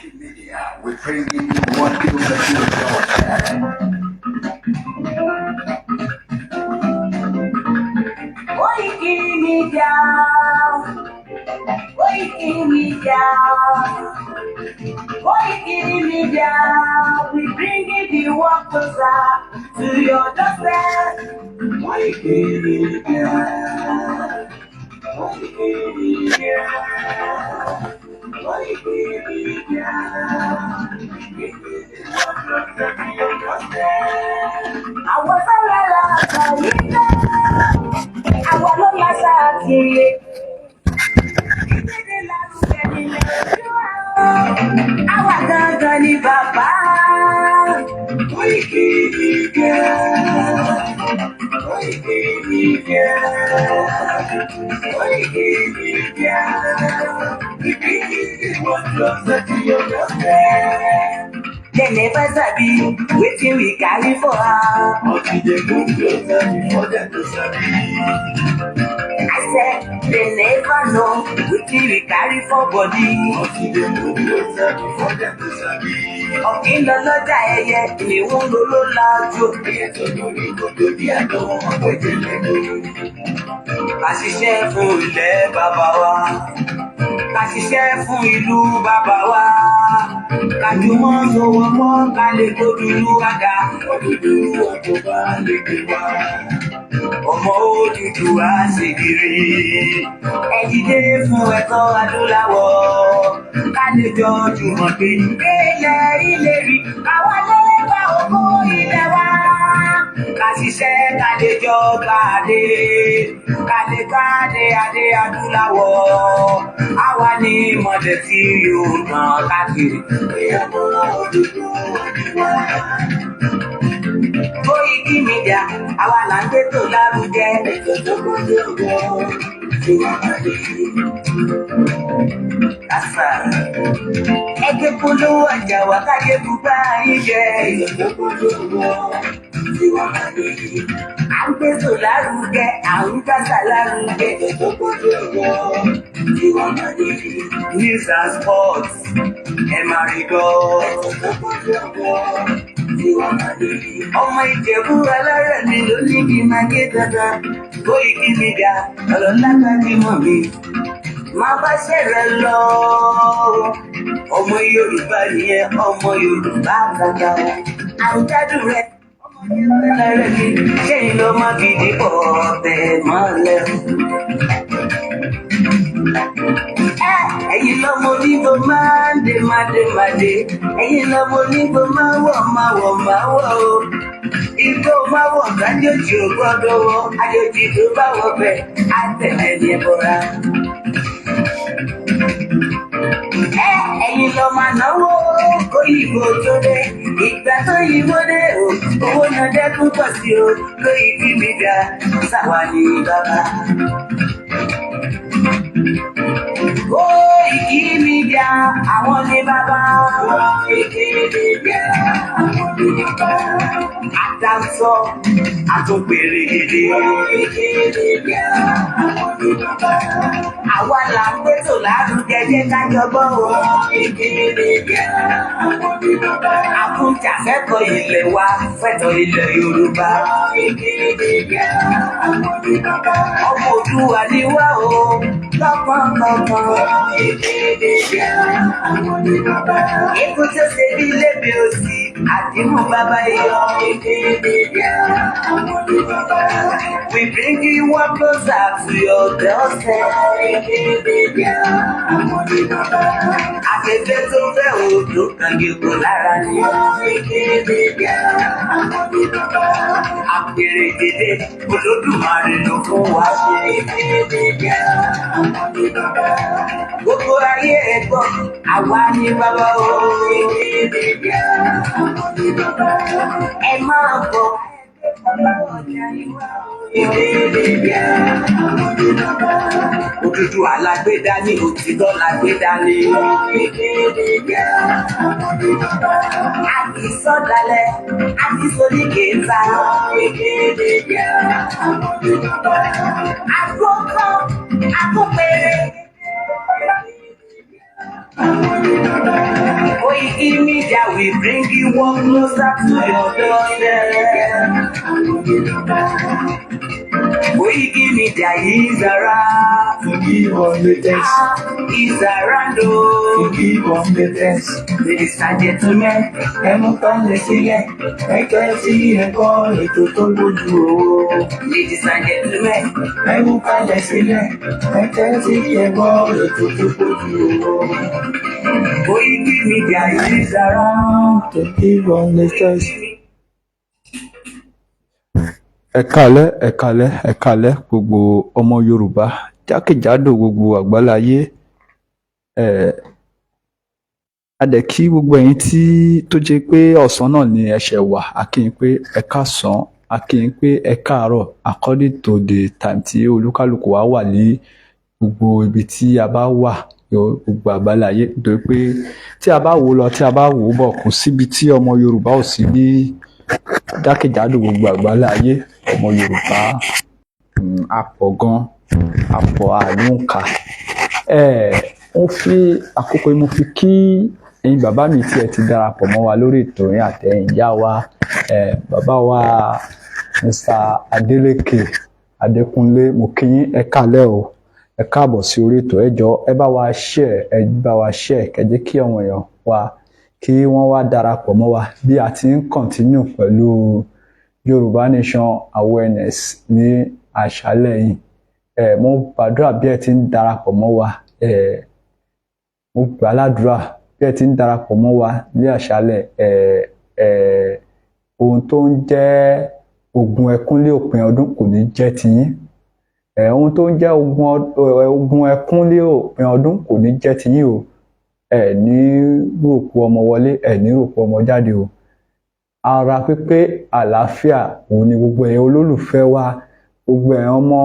Media, we bring you one closer to your doorstep. Koiki Media, Koiki Media, Koiki Media, we bring the world closer to your doorstep. Koiki Media, Koiki Media, Koiki Media, we bring the world closer to your doorstep. Àwọn sára la àgbáyé dá, àwa ló láṣà àti ìgbéde lárugẹ nílẹ̀ Oòduà. Àwa gangan ni bàbá. Koiki Media, Koiki Media, Koiki Media, we bring the world closer to your doorstep. Dem never sabi wetin we carry for her. Until they move closer before them to sabi. I said they never know wetin we carry for body. Until they move closer before them to sabi. Ọ̀kín lọ lọ́jà ẹyẹ, ìníwó ló ló lajú. Ẹyẹ tó lórí kòtò bí àdán ọ̀pẹ̀jẹ̀ lẹ́nu. Ká ṣiṣẹ́ fún ilẹ̀ bàbá wa. Ká ṣiṣẹ́ fún ìlú bàbá wa. Ká jùmọ̀ sowọ́pọ̀ ká lè gbódúlú àga. Òdúdú ọkọ̀ bá lè gbé wá. Ọmọ Odùduwà ṣègìrì. Ẹ dìde fún ẹ̀tọ́ adúláwọ̀. Ká lè jọ jùmọ̀ gbé ilẹ̀ ìlérí. Káwa lè gba ògo ilẹ̀ wa. Ká ṣiṣẹ́ ká lè jọ gbàdé. Ká lè gbàdé adé adúláwọ̀. Àwa ní ìmọ̀lẹ̀ tí yóò tàn káàkiri. Ọmọ Odùduwà ni wá. Koiki Media, àwa là ń gbé tó lárugẹ. Ètò tó kọjú ọgbọ́n tí wàá máa dé. Àṣà ẹgbẹ́ polówó ọjà wà kájé bùbá yín jẹ. Ètò tó kọjú ọgbọ́n tí wàá máa dé. À ń gbé tó lárugẹ, à ń gbàsà lárugẹ. Ètò tó kọjú ọgbọ́n tí wàá máa dé. News and sports, ẹ máa rí gbọ́. Ètò tó kọjú ọgbọ́n tí wàá máa dé. Ọmọ Ìjẹ̀bú alárẹ̀ mi ló ní kí n máa gé dandan. Koiki Media, ọ̀rọ̀ lágbàdìmọ̀ mi. Máa bá ṣẹ̀rẹ̀ lọ. Ọmọ Yorùbá nìyẹn, ọmọ Yorùbá kàkà o. À ń gbádùn rẹ̀. Ọmọ Ìjẹ̀bú alárẹ̀ mi, ṣẹ́yìn ló má gidi pọ̀ tẹ̀ mọ́lẹ̀. Ẹ̀yin lọ́mọ onígbò máa ń dé máa dé máa dé. Ẹ̀yin lọ́mọ onígbò máa wọ̀ máa wọ̀ máa wọ̀ o. Igbó máa wọ̀ kájòjì ò gbọ́dọ̀ wọ̀. Àjòjì tó bá wọ̀ bẹ̀ á tẹ̀lé ní ẹbọra. Ẹ̀yin lọ máa náwó kóyìnbó tó dé. Ìgbà tó yìnbó dé o, owó náà dẹ́kun pọ̀ sí o. Koiki Media, sáwa ní bàbá. Koiki Media, àwọn ní bàbá. Koiki Media, àwọn ní bàbá. Àdáńsọ, àtúnpèrè gidi. Koiki Media, àwọn ní bàbá. Àwa là ń gbé tò lárugẹ jẹ́ ká jọ gbọ́ o. Koiki Media, àwọn ní bàbá. Àkúnjà fẹ́tọ̀ ilẹ̀ wa, fẹ́tọ̀ ilẹ̀ Yorùbá. Koiki Media, àwọn ní bàbá. Ọmọ Oòduà ni wá o, lọ́kànlọ́kàn. Koiki Media, àwọn ní bàbá. Ikú tó ṣe bí lébi òsì, àdìmú bàbá yọ. Koiki Media, àwọn ní bàbá. We bring you one closer to your doorstep. Koiki Media, àwọn ní bàbá. Afẹ́fẹ́ tó fẹ́ odò kan gègò lára ni. Koiki Media, àwọn ní bàbá. Àpèrè dédé Olódùmarè ló fún wa ṣe. Koiki Media, àwọn ní bàbá. Gbogbo ayé ẹ gbọ́, àwa ní bàbá o. Koiki Media, àwọn ní bàbá. Ẹ máa bọ̀. Koiki Media, àwọn ní bàbá. Òdúdú alágbèdá ní òtítọ́ lágbèdá ní. Koiki Media, àwọn ní bàbá. A kì í sọ̀dálẹ̀, a kì í sórí kèéta. Koiki Media, àwọn ní bàbá. Àgbọ̀tán, àtúnpèrè. Àwọn ní bàbá. Media will bring you one closer to your doorstep. Koiki Media is around. To give us latest. Is around To o. give us latest. Ladies and gentlemen, Ẹ mú kálẹ̀ sílẹ̀, ẹ tẹ́tí ẹ gbọ́ ètò tó lójú owó. Ladies and gentlemen, Ẹ mú kálẹ̀ sílẹ̀, ẹ tẹ́tí ẹ gbọ́ ètò tó lójú owó. Koiki Media is around. To give us latest. Ẹ káalẹ́, ẹ káalẹ́, ẹ káalẹ́, gbogbo ọmọ Yorùbá jákèjádò gbogbo àgbáláyé. A dẹ̀ kí gbogbo ẹ̀yin tí tó jẹ́ pé ọ̀sán náà ni ẹ ṣẹ̀ wà. A kí yín pé ẹ káàsán, a kí yín pé ẹ káàárọ̀, according to the time tí olúkálùkù wa wà ní gbogbo ibi tí a bá wà, gbogbo àgbáláyé, nítorí pé tí a bá wò lọ, tí a bá wò bọ̀, kò síbi tí ọmọ Yorùbá ò sí ní jákèjádò gbogbo àgbáláyé. Ọmọ Yorùbá a pọ̀ gan, a pọ̀ àlóǹkà. Mo fi àkókò yìí, mo fi kí ẹ̀yin bàbá mi tí ẹ ti darapọ̀ mọ́ wa lórí ètò yín, àtẹ̀yin ìyá wa, bàbá wa Mr. Adeleke Adékúnlé, mo kí yín, ẹ káalẹ́ o, ẹ káàbọ̀ sí orí ètò. Ẹ jọ̀ọ́, ẹ bá wa share, ẹ bá wa share, kẹ́ jẹ́ kí àwọn èèyàn wa kí wọ́n wá darapọ̀ mọ́ wa bí a ti ń continue pẹ̀lú Yorùbá Nation awareness ní àṣálẹ́ yìí. Mo gbàdúrà bí ẹ ti ń darapọ̀ mọ́ wa, mo gbà ládùúrà bí ẹ ti ń darapọ̀ mọ́ wa ní àṣálẹ́ ẹ ẹ ohun tó ń jẹ́ ogun ẹkún lé òpin ọdún kò ní jẹ́ tiyín. Ohun tó ń jẹ́ ogun ẹkún lé òpin ọdún kò ní jẹ́ tiyín o. Ẹ ní rògbò ọmọ wọlé, ẹ ní rògbò ọmọ jáde o. Ara pípé, àlàáfíà òun ni gbogbo ẹ̀yin olólùfẹ́ wa, gbogbo ẹ̀yin ọmọ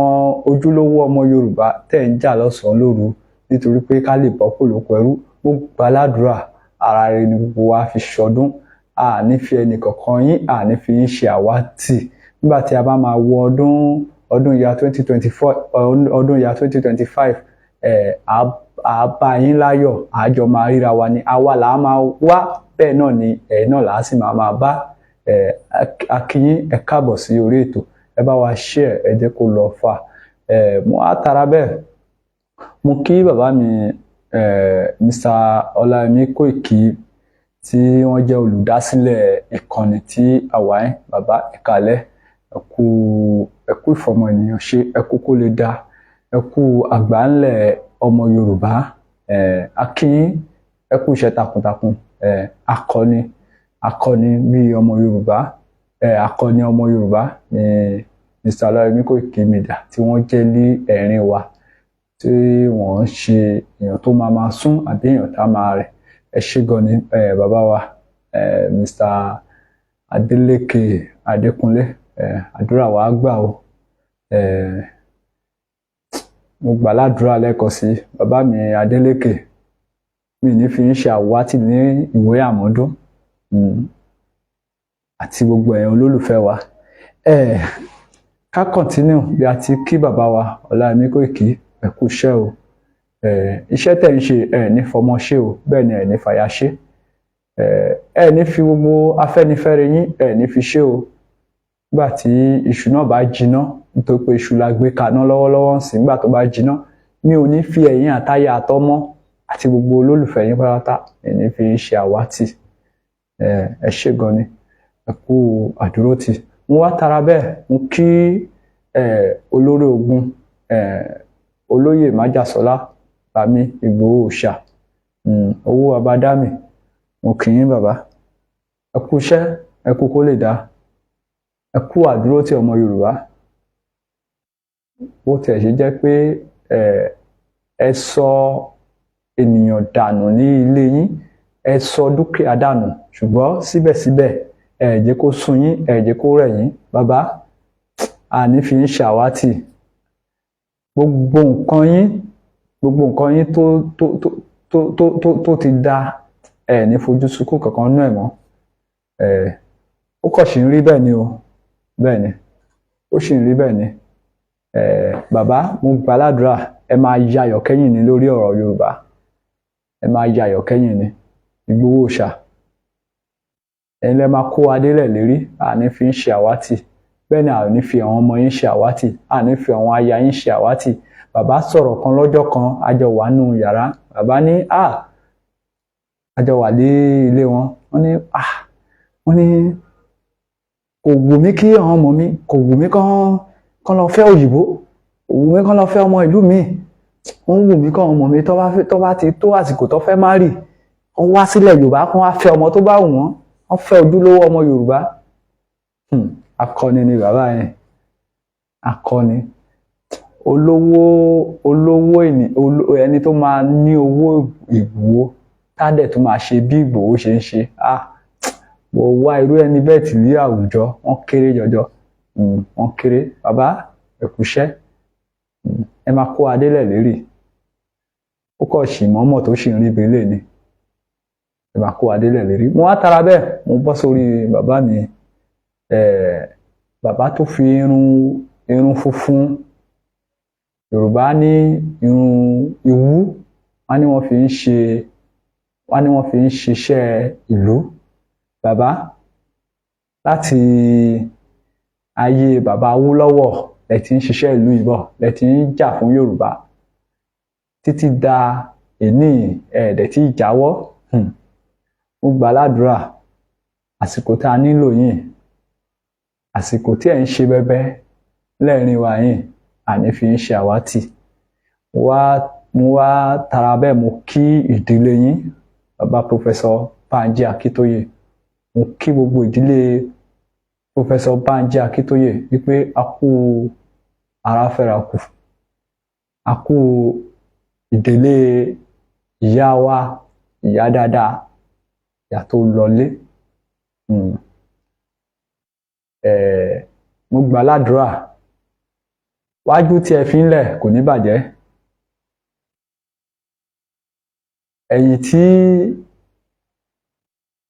ojúlówó ọmọ Yorùbá tẹ̀ ń jà lọ́sàn-án lóru nítorí pé ká lè bọ́ kó lóko ẹrú. Mo gbàládùra, ara rẹ ni gbogbo wa fi ṣọdún. A ní fi ẹnì kọ̀ọ̀kan yín, a ní fi yín ṣe àwátì nígbà tí a bá máa wọ ọdún ya 2024, ọdún ya 2025. À bá yín láyọ̀, àjọ máa ríra wa ni, àwa là á máa wá, bẹ́ẹ̀ náà ni ẹ̀ náà là á sì máa máa bá ẹ̀. A kí yín, ẹ káàbọ̀ sí orí ètò. Ẹ bá wa share, ẹ jẹ́ kó lọ fà. Mo á tara bẹ́ẹ̀, mo kí bàbá mi, Mr. Ọláyẹmí Kóìkì, tí wọ́n jẹ́ olùdásílẹ̀ ìkànnì tí àwa ẹ̀. Bàbá, ẹ káalẹ́, ẹ kú, ẹ kú ìfọmọ ènìyàn ṣe, ẹ kú kó lè dá, ẹ kú àgbáńlẹ̀ ọmọ Yorùbá. A kí yín, ẹ kú iṣẹ́ takuntakun. Akọni, akọni bíi ọmọ Yorùbá, akọni ọmọ Yorùbá ni Mr. Ọláyẹmí Kóìkì Media tí wọ́n jẹ́ ní ẹ̀rín wa, tí wọ́n ń ṣe èèyàn tó máa máa sún àbí èèyàn tá máa rẹ̀. Ẹ ṣé gan ni, bàbá wa, Mr. Adeleke Adékúnlé. Àdúrà wa á gbà o. Mo gbà ládùúrà lẹ́ẹ̀kan sí, bàbá mi Adeleke, mi ní fi ń ṣe àwátì ní ìwé àmọ́dún àti gbogbo ẹ̀yin olólùfẹ́ wa. Ká continue bí a ti kí bàbá wa Ọláyẹmí Kóìkì. Ẹ kú iṣẹ́ o. Iṣẹ́ tẹ̀ ń ṣe, ẹ ní fọmọ ṣe o, bẹ́ẹ̀ ni ẹ ní fàyà ṣe, ẹ ní fi gbogbo Afẹ́nifẹ́re yín, ẹ ní fi ṣe o. Nígbà tí iṣu náà bá jiná, nítorí pé iṣu la gbé kaná lọ́wọ́lọ́wọ́ ń sìn, nígbà tó bá jiná, mi ò ní fi ẹ̀yin àtaya àtọmọ àti gbogbo olólùfẹ́ yín pátápátá, ẹ ní fi ṣe àwátì. Ẹ ṣé gan ni, ẹ kú àdúrótì. Mo wá tara bẹ́ẹ̀, mo kí olórí ogun, olóyè májàsọ́lá bami Ìgbòho Òòṣà, owó abádámì. Mo kì í bàbá, ẹ kú iṣẹ́, ẹ kú kó lè dáa, ẹ kú àdúrótì ọmọ Yorùbá. Bó tiẹ̀ ṣe jẹ́ pé ẹ sọ ènìyàn dànù ní ilé yín, ẹ sọ dúkìá dànù, ṣùgbọ́n síbẹ̀síbẹ̀ ẹ jẹ́ kó sú yín, ẹ jẹ́ kó rẹ̀ yín. Bàbá, àní fi ń ṣàwátì. Gbogbo nǹkan yín, gbogbo nǹkan yín tó ti da, ẹ ní fojú sunkún kankan nú ẹ̀ mọ́. Ó kàn sì ń rí bẹ́ẹ̀ ni o, bẹ́ẹ̀ ni ó sì ń rí bẹ́ẹ̀ ni. Bàbá, mo gbàládùra, ẹ máa yayọ̀ kẹ́yìn ní lórí ọ̀rọ̀ Yorùbá, ẹ máa yayọ̀ kẹ́yìn ní. Ìgbòho Òòṣà. Ẹ̀yin lẹ máa kó wa délẹ̀ lérí. Àní fi ń ṣe àwátì, bẹ́ẹ̀ ni àní fi àwọn ọmọ yín ṣe àwátì, àní fi àwọn aya yín ṣe àwátì. Bàbá sọ̀rọ̀ kan lọ́jọ́ kan, a jọ wà nù yàrá. Bàbá ní a jọ wà ní ilé wọn. Wọ́n ní wọ́n ní kò wù mí kí àwọn ọmọ mi, kò wù mí kán lọ fẹ́ òyìnbó, kò wù mí kán lọ fẹ́ ọmọ ìlú mi. Ó ń wù mí kán ọmọ mi tó bá ti tó àsìkò tó fẹ́ marry, kán wá sílẹ̀ Yorùbá, kán wá fẹ́ ọmọ tó bá wù wọ́n, wọ́n fẹ́ ojúlówó ọmọ Yorùbá. Akọni ni bàbá yẹn, akọni, olówó, olówó ẹni tó máa ní owó Ìgbòho, tádẹ̀ tó máa ṣe bí Ìgbòho ṣe ń ṣe. Mo wá irú ẹni bẹ́ẹ̀ tì ní àwùjọ, wọ́n kéré jọjọ, wọ́n kéré. Bàbá, ẹ kúṣẹ́, ẹ máa kó adélẹ̀ lérì. Ó kọ̀ sí mọ́mọ́ tó sì ń rí ibi lé ni. Ẹ máa kó adélẹ̀ lérí. Mo wá tara bẹ́ẹ̀, mo bọ́ sórí bàbá mi, bàbá tó fi irun funfun. Yorùbá ní irun ìwú, wọ́n ní wọ́n fi ń ṣe, wọ́n ní wọ́n fi ń ṣiṣẹ́ ìlú. Bàbá, láti ayé bàbá Awólọ́wọ̀ lẹ ti ń ṣiṣẹ́ ìlú yìí bọ̀, lẹ ti ń jà fún Yorùbá títí da èní, ẹ̀ẹ́dẹ̀ tí jáwọ́. Mo gbà ládùúrà, àsìkò tá a nílò yìí, àsìkò tí ẹ̀ ń ṣe bẹ́bẹ́ lẹ́ẹ̀rin wa yìí, àní fi ń ṣe àwátì. Wá mo wá tara bẹ́ẹ̀, mo kí ìdílé yín, bàbá Professor Bánjí Akíntóyè. Mo kí gbogbo ìdílé Professor Bánjí Akíntóyè wípé a kú ara fẹ́ra kù, a kú ìdílé ìyá wa, ìyá dáadáa, ìyá tó lọlé. Mo gbà ládùúrà, wájú tí ẹ fi ń lẹ̀ kò ní bàjẹ́, ẹ̀yìn tí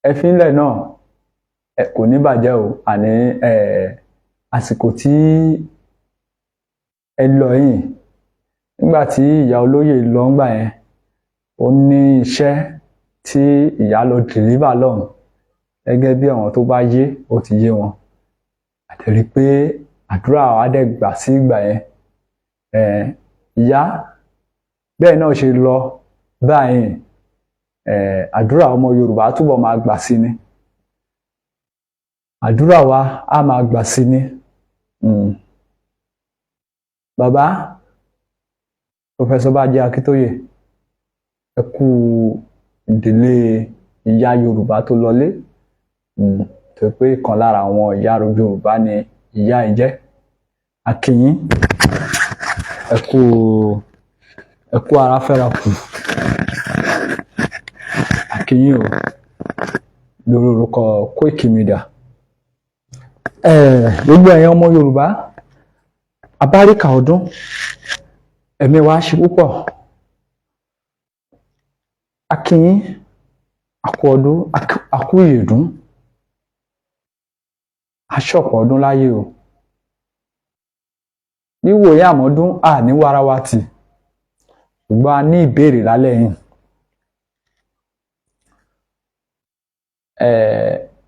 ẹ fi ń lẹ̀ náà kò ní bàjẹ́ o. Àní àsìkò tí ẹ lọ yìí, nígbà tí ìyá olóyè lọ ńgbà yẹn, ó ní iṣẹ́ tí ìyá lọ dìlíbà lọ́hùn. Gẹ́gẹ́ bí àwọn tó bá yé, ó ti yé wọn. Àtẹ̀rí pé àdúrà wa dẹ̀ gbà sí ìgbà yẹn. Ìyá bẹ́ẹ̀ náà ṣe lọ báyìí, àdúrà ọmọ Yorùbá túbọ̀ máa gbà sí ni, àdúrà wa á máa gbà sí ni. Bàbá Professor Bánjí Akíntóyè, ẹ kú ìdílé ìyá Yorùbá tó lọlé, tó pé ìkan lára àwọn ìyá Yorùbá ni ìyá ẹ jẹ́. A kí yín, ẹ kú ara fẹ́ra kù. A kí yín o lórí orúkọ Koiki Media. Gbogbo ẹ̀yin ọmọ Yorùbá, abáríkà ọdún, ẹ̀mí wa ṣe púpọ̀. A kí yín, àkú ọdún, àkú ìyèdún, aṣọ̀pọ̀ ọdún láyé o. Níwòye àmọ́dún, àní warawa tì, ṣùgbọ́n a ní ìbéèrè lálẹ́ yìí.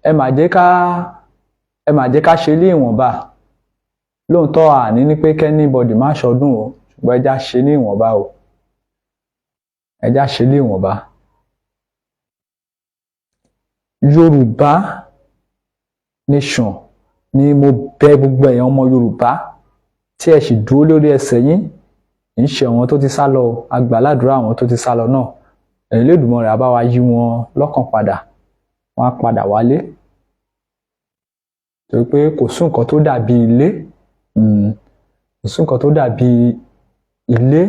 Ẹ má jẹ́ ká ṣe ní ìwọ̀nba. Lóòótọ́, àní ní pé k'anybody má ṣọdún o, ṣùgbọ́n ẹ já ṣe ní ìwọ̀nba o, ẹ já ṣe ní ìwọ̀nba. Yorùbá nation ni mo bẹ̀ gbogbo ẹ̀yin ọmọ Yorùbá tí ẹ sì dúró lórí ẹsẹ̀ yín. Kì í ṣe àwọn tó ti sá lọ. Àgbàládùra àwọn tó ti sá lọ náà, Elédùmarè á bá wa yí wọn lọ́kàn padà, wọ́n á padà wálé, torí pé kò sí nǹkan tó dàbí ilé, kò sí nǹkan tó dàbí ilé.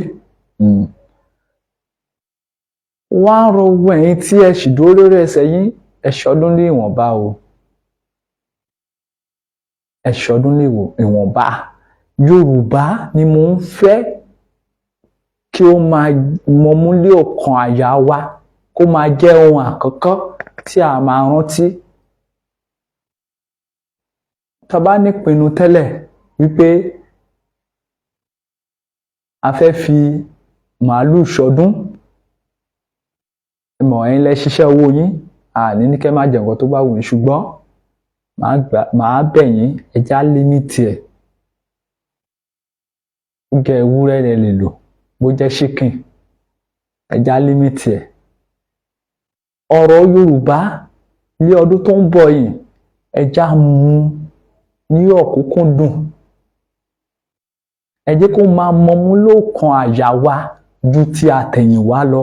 Wọ́n á rọ gbogbo ẹ̀yin tí ẹ sì dúró lórí ẹsẹ̀ yín, ẹ ṣọdún ní ìwọ̀nba o, ẹ ṣọdún ní ìwọ̀nba. Yorùbá ni mo ń fẹ́ kí ó máa mọmúlé ọkàn àyà wa, kó máa jẹ́ ohun àkọ́kọ́ tí a máa rántí. Tá a bá nípinnu tẹ́lẹ̀ wípé a fẹ́ fi màálù ṣọdún, ẹ mọ̀, ẹ̀yin lẹ ṣiṣẹ́ owó yín. Àní ní kẹ́ má jẹ nǹkan tó bá wù yín, ṣùgbọ́n màá bẹ̀ yín, ẹ já limit ẹ̀. Ó jẹ́ ewúrẹ́ lẹ lè lò, bó jẹ́ chicken, ẹ já limit ẹ̀. Ọ̀rọ̀ Yorùbá ní ọdún tó ń bọ̀ yìí, ẹ já mú ní ọ̀kúnkúndùn. Ẹ jẹ́ kó máa mọmú lóòkan àyà wa ju ti àtẹ̀yìnwá lọ,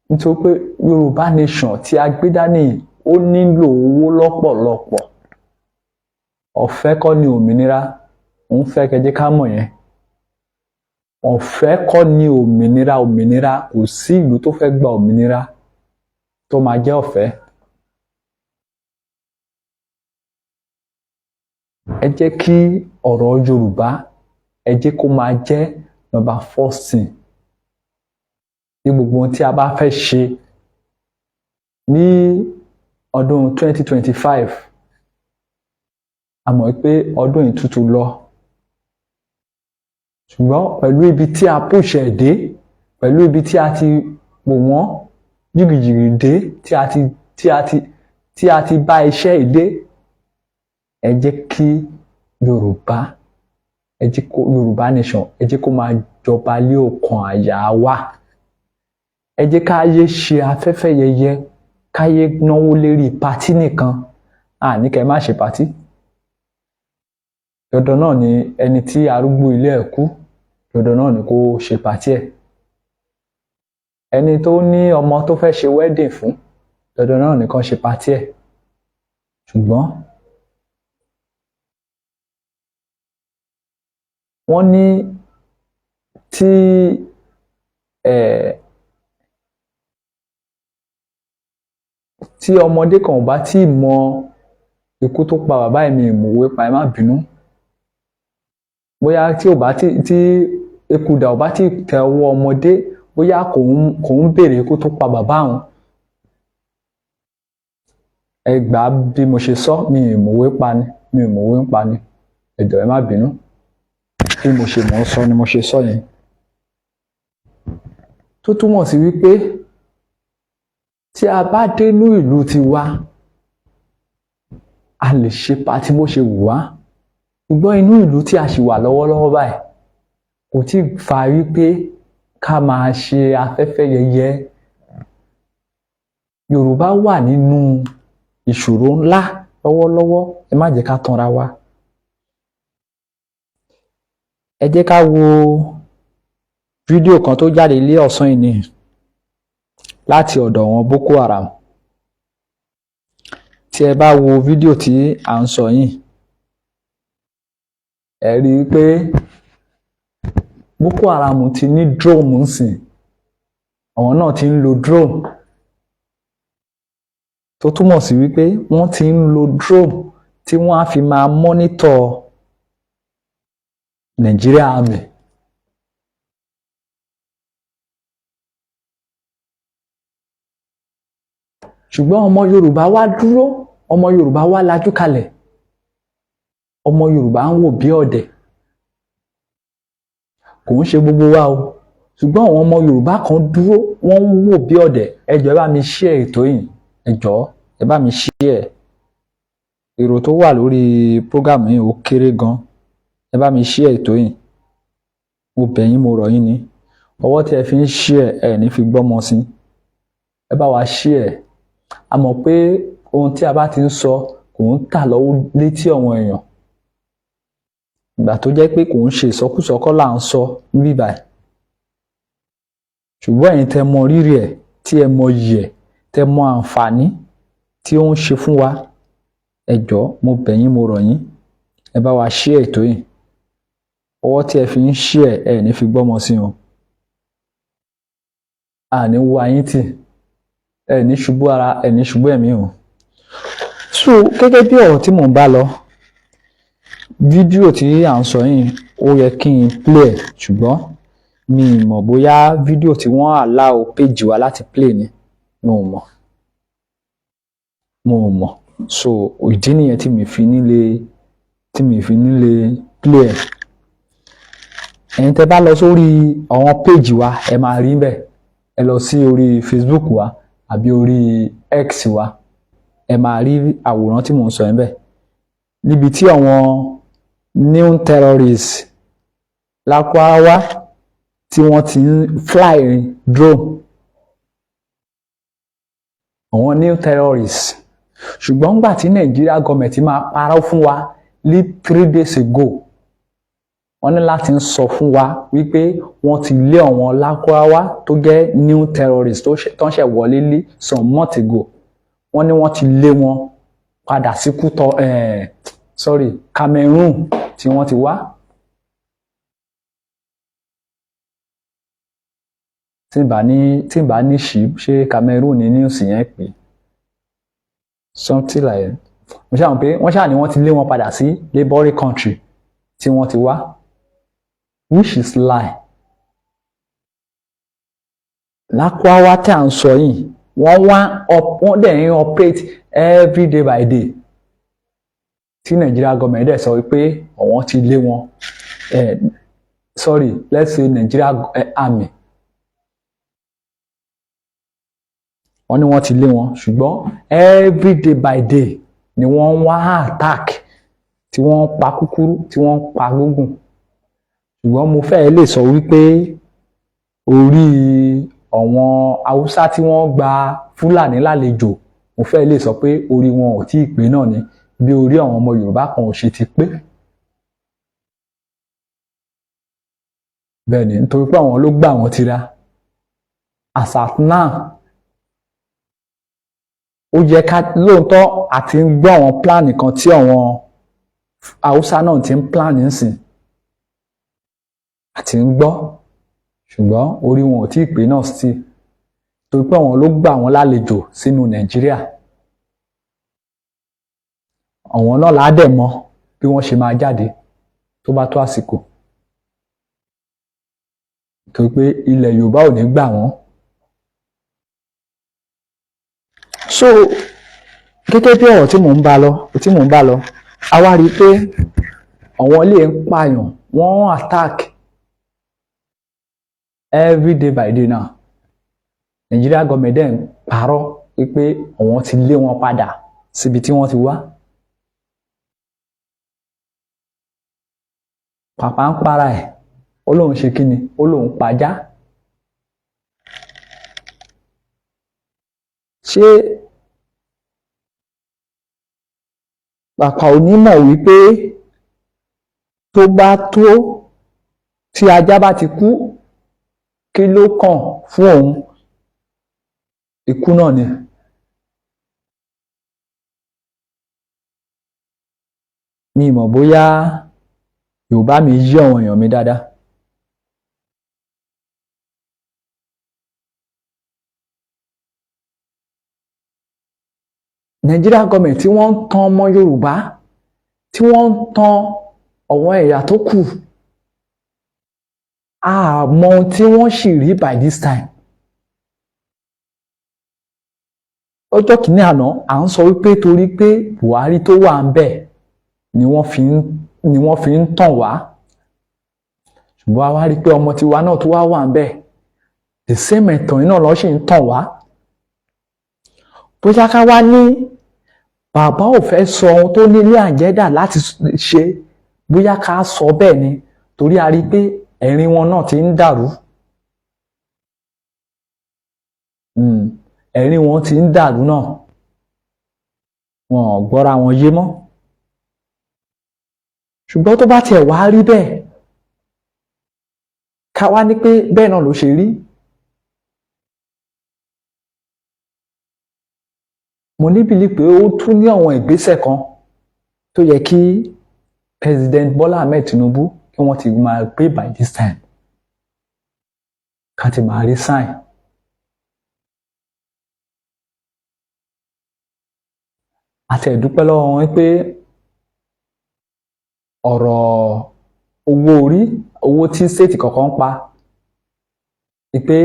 nítorí pé Yorùbá Nation tí a gbé dání, ó nílò owó lọ́pọ̀lọpọ̀. Ọ̀fẹ́ kọ́ ni òmìnira. Òun fẹ́ kẹ́ jẹ́ ká mọ̀ yẹn. Ọ̀fẹ́ kọ́ ni òmìnira. Òmìnira, kò sí ìlú tó fẹ́ gba òmìnira tó máa jẹ́ ọ̀fẹ́. Ẹ jẹ́ kí ọ̀rọ̀ Yorùbá, ẹ jẹ́ kó máa jẹ́ number first thing ní gbogbo ohun tí a bá fẹ́ ṣe ní ọdún 2025. A mọ̀ pé ọdún yìí tútù lọ, ṣùgbọ́n pẹ̀lú ibi tí a push ẹ̀ dé, pẹ̀lú ibi tí a ti pò wọ́n jìgìjìgì dé, tí a ti bá iṣẹ́ yìí dé, ẹ jẹ́ kí Yorùbá, ẹ jẹ́ kó Yorùbá Nation, ẹ jẹ́ kó máa jọba lé ọkàn àyà wa. Ẹ jẹ́ ká yé ṣe afẹ́fẹ́ yẹyẹ, ká yé náwó lérí party nìkan. Àní kẹ́ má ṣe party. Dandan náà ni ẹni tí arúgbó ilé ẹ̀ kú, dandan náà ni kó ṣe party ẹ̀. Ẹni tó ní ọmọ tó fẹ́ ṣe wedding fún, dandan náà ni kó ṣe party ẹ̀. Ṣùgbọ́n wọ́n ní tí tí ọmọdé kan ò bá tí ì mọ ikú tó pa bàbá ẹ̀, mi ìmọ̀wé pa, ẹ má bínú, bóyá tí ò bá tí tí ekudà ò bá tí tẹ ọwọ́ ọmọdé, bóyá kò ń béèrè ikú tó pa bàbá òun. Ẹ gbà á bí mo ṣe sọ, mi ìmọ̀wé pa ni, mi ìmọ̀wé ń pa ni. Ẹ jọ̀ọ́, ẹ má bínú. Bí mo ṣe mọ̀ ọ́ sọ ni mo ṣe sọ yẹn. Tó túmọ̀ sí wípé tí a bá dénú ìlú tiwa, a lè ṣe party bó ṣe wù wá, ṣùgbọ́n inú ìlú tí a ṣì wà lọ́wọ́lọ́wọ́ báyìí kò tí ì fa wípé ká máa ṣe afẹ́fẹ́ yẹyẹ. Yorùbá wà nínú ìṣòro ńlá lọ́wọ́lọ́wọ́, ẹ má jẹ́ ká tanra wa. Ẹ jẹ́ ká wo fídíò kan tó jáde lé ọ̀sán yìí ní láti ọ̀dọ̀ àwọn Boko Haram. Tí ẹ bá wo fídíò tí à ń sọ yìí, ẹ rí i pé Boko Haram ti ní drone ńsìn. Àwọn náà ti ń lo drone, tó túmọ̀ sí wípé wọ́n ti ń lo drone tí wọ́n á fi máa monitor Nigeria Army. Ṣùgbọ́n ọmọ Yorùbá wá dúró, ọmọ Yorùbá wá lajú kalẹ̀, ọmọ Yorùbá ń wò bí ọ̀dẹ̀. Kò ń ṣe gbogbo wa o, ṣùgbọ́n àwọn ọmọ Yorùbá kan dúró, wọ́n ń wò bí ọ̀dẹ̀. Ẹ jọ̀ọ́, ẹ bá mi share ètò yìí. Ẹ jọ̀ọ́, ẹ bá mi share. Èrò tó wà lórí program yìí ó kéré gan. Ẹ bá mi share ètò yìí, mo bẹ̀ yín, mo rọ̀ yín ni. Ọwọ́ tí ẹ fi ń share ẹ ní fi gbọ́mọ sí. Ẹ bá wa share. A mọ̀ pé ohun tí a bá ti ń sọ kò ń tà lọ́wọ́ létí àwọn èèyàn, ìgbà tó jẹ́ pé kò ń ṣe ìsọkúsọ kọ́ là ń sọ níbí báyìí. Ṣùgbọ́n ẹ̀yin tẹ́ mọ rírì ẹ̀, tí ẹ mọ iyì ẹ̀, tẹ́ mọ àǹfààní tí ó ń ṣe fún wa, ẹ jọ̀ọ́, mo bẹ̀ yín, mo rọ̀ yín, ẹ bá wa share ètò yìí. Ọwọ́ tí ẹ fi ń share ẹ ní fi gbọ́mọ sí o. Àní wo ayín tì, ẹ ní ṣubú ara, ẹ ní ṣubú ẹ̀mí o. So gẹ́gẹ́ bí ọ̀rọ̀ tí mò ń bá lọ, fídíò tí à ń sọ yìí, ó yẹ kí n play ẹ̀, ṣùgbọ́n mi ì mọ̀ bóyá fídíò tí wọ́n allow page wa láti play ni. Mo ò mọ̀, mo ò mọ̀. So ìdí nìyẹn tí mi fi nílé play ẹ̀. Ẹ̀yin tẹ́ bá lọ sórí àwọn page wa, ẹ máa rí bẹ́ẹ̀. Ẹ lọ sí orí Facebook wa, àbí orí X wa, ẹ máa rí àwòrán tí mò ń sọ yẹn bẹ́ẹ̀, níbi tí àwọn new terrorists Lakurawa tí wọ́n ti ń fly drone, àwọn new terrorists. Ṣùgbọ́n nígbà tí Nàìjíríà gọọmẹ̀ntì máa parọ́ fún wa ní 3 days ago, wọ́n ní láti ń sọ fún wa wípé wọ́n ti lé àwọn Lakurawa tó jẹ́ new terrorists tó ń ṣẹ̀ wọlé ní some months ago. Wọ́n ní wọ́n ti lé wọn padà sí Kútọ, sorry, Cameroon tí wọ́n ti wá. Tí n bá ní ṣí ṣé Cameroon ní news yẹn pé something like, mo ṣáà mọ̀ pé wọ́n ṣáà ní wọ́n ti lé wọn padà sí neighboring country tí wọ́n ti wá, which is lie. Lakurawa tí à ń sọ yìí, wọ́n wá, wọ́n dẹ̀ ń operate every day by day, tí Nigeria government dẹ̀ sọ pé àwọn ti lé wọn, sorry, let's say Nigeria army, wọ́n ní wọ́n ti lé wọn, ṣùgbọ́n every day by day ni wọ́n ń wá attack, tí wọ́n ń pa kúkúrú, tí wọ́n ń pa gúngùn. Ṣùgbọ́n mo fẹ́ lè sọ wípé orí àwọn Haúsá tí wọ́n gba Fúlàní lálejò, mo fẹ́ lè sọ pé orí wọn ò tí ì pé náà ni, bí orí àwọn ọmọ Yorùbá kan ò ṣe ti pé. Bẹ́ẹ̀ ni, nítorí pé àwọn ló gbà wọ́n tira. As at now, ó yẹ ká lóòótọ́ àti ń gbọ́ àwọn plan kan tí àwọn Haúsá náà ti ń plan nísìn, àti ń gbọ́, ṣùgbọ́n orí wọn ò tí ì pé náà sí, torí pé àwọn ló gbà wọ́n lálejò sínú Nàìjíríà. Àwọn náà là á dẹ̀ mọ̀ bí wọ́n ṣe máa jáde tó bá tó àsìkò, torí pé ilẹ̀ Yorùbá ò ní gbà wọ́n. So gẹ́gẹ́ bí ọ̀rọ̀ tí mò ń bá lọ tí mò ń bá lọ, a wá rí i pé àwọn ilé ń pààyàn, wọ́n attack every day by day now. Nigeria government dẹ̀ ń parọ́ wípé àwọn ti lé wọn padà síbi tí wọ́n ti wá. Pàpà ń para ẹ̀, ó lóun ṣe kíni, ó lóun pajá. Ṣé Pàpà ò ní mọ̀ wípé tó bá tó tí ajá bá ti kú, kí ló kàn fún òun? Ikú náà ni. Mi mọ̀ bóyá Yorùbá mi yí àwọn èèyàn mi dáadáa. Nigeria government tí wọ́n ń tan ọmọ Yorùbá, tí wọ́n ń tan àwọn ẹ̀yà tó kù, a mọ ohun tí wọ́n sì rí by this time. Ọjọ́ kìíní àná, à ń sọ wípé torí pé Buhari tó wà ń bẹ̀ ni wọ́n fi ń tàn wá, ṣùgbọ́n a wá rí i pé ọmọ tiwa náà tó wá wà ń bẹ̀, the same ẹ̀tàn yìí náà ló sì ń tàn wá. Bóyá ká wá ní bàbá ò fẹ́ sọ ohun tó ní ní àjẹ́dà láti ṣe, bóyá ká sọ bẹ́ẹ̀ ni, torí a rí i pé ẹ̀rín wọn náà ti ń dàrú. Ẹ̀rín wọn ti ń dàrú náà, wọn ò gbọ́ra wọn yé mọ́. Ṣùgbọ́n tó bá tiẹ̀ wá rí bẹ́ẹ̀, ká wá ní pé bẹ́ẹ̀ náà ló ṣe rí. Mo ní bìlí pé ó tún ní àwọn ìgbésẹ̀ kan tó yẹ kí President Bola Ahmed Tinubu kí wọ́n ti máa gbé by this time, ká ti máa rí sign. Àti ẹ̀dúpẹ́ lọ́wọ́ wọn pé ọ̀rọ̀ owó orí, owó tí state kọ̀ọ̀kan ń pa, pé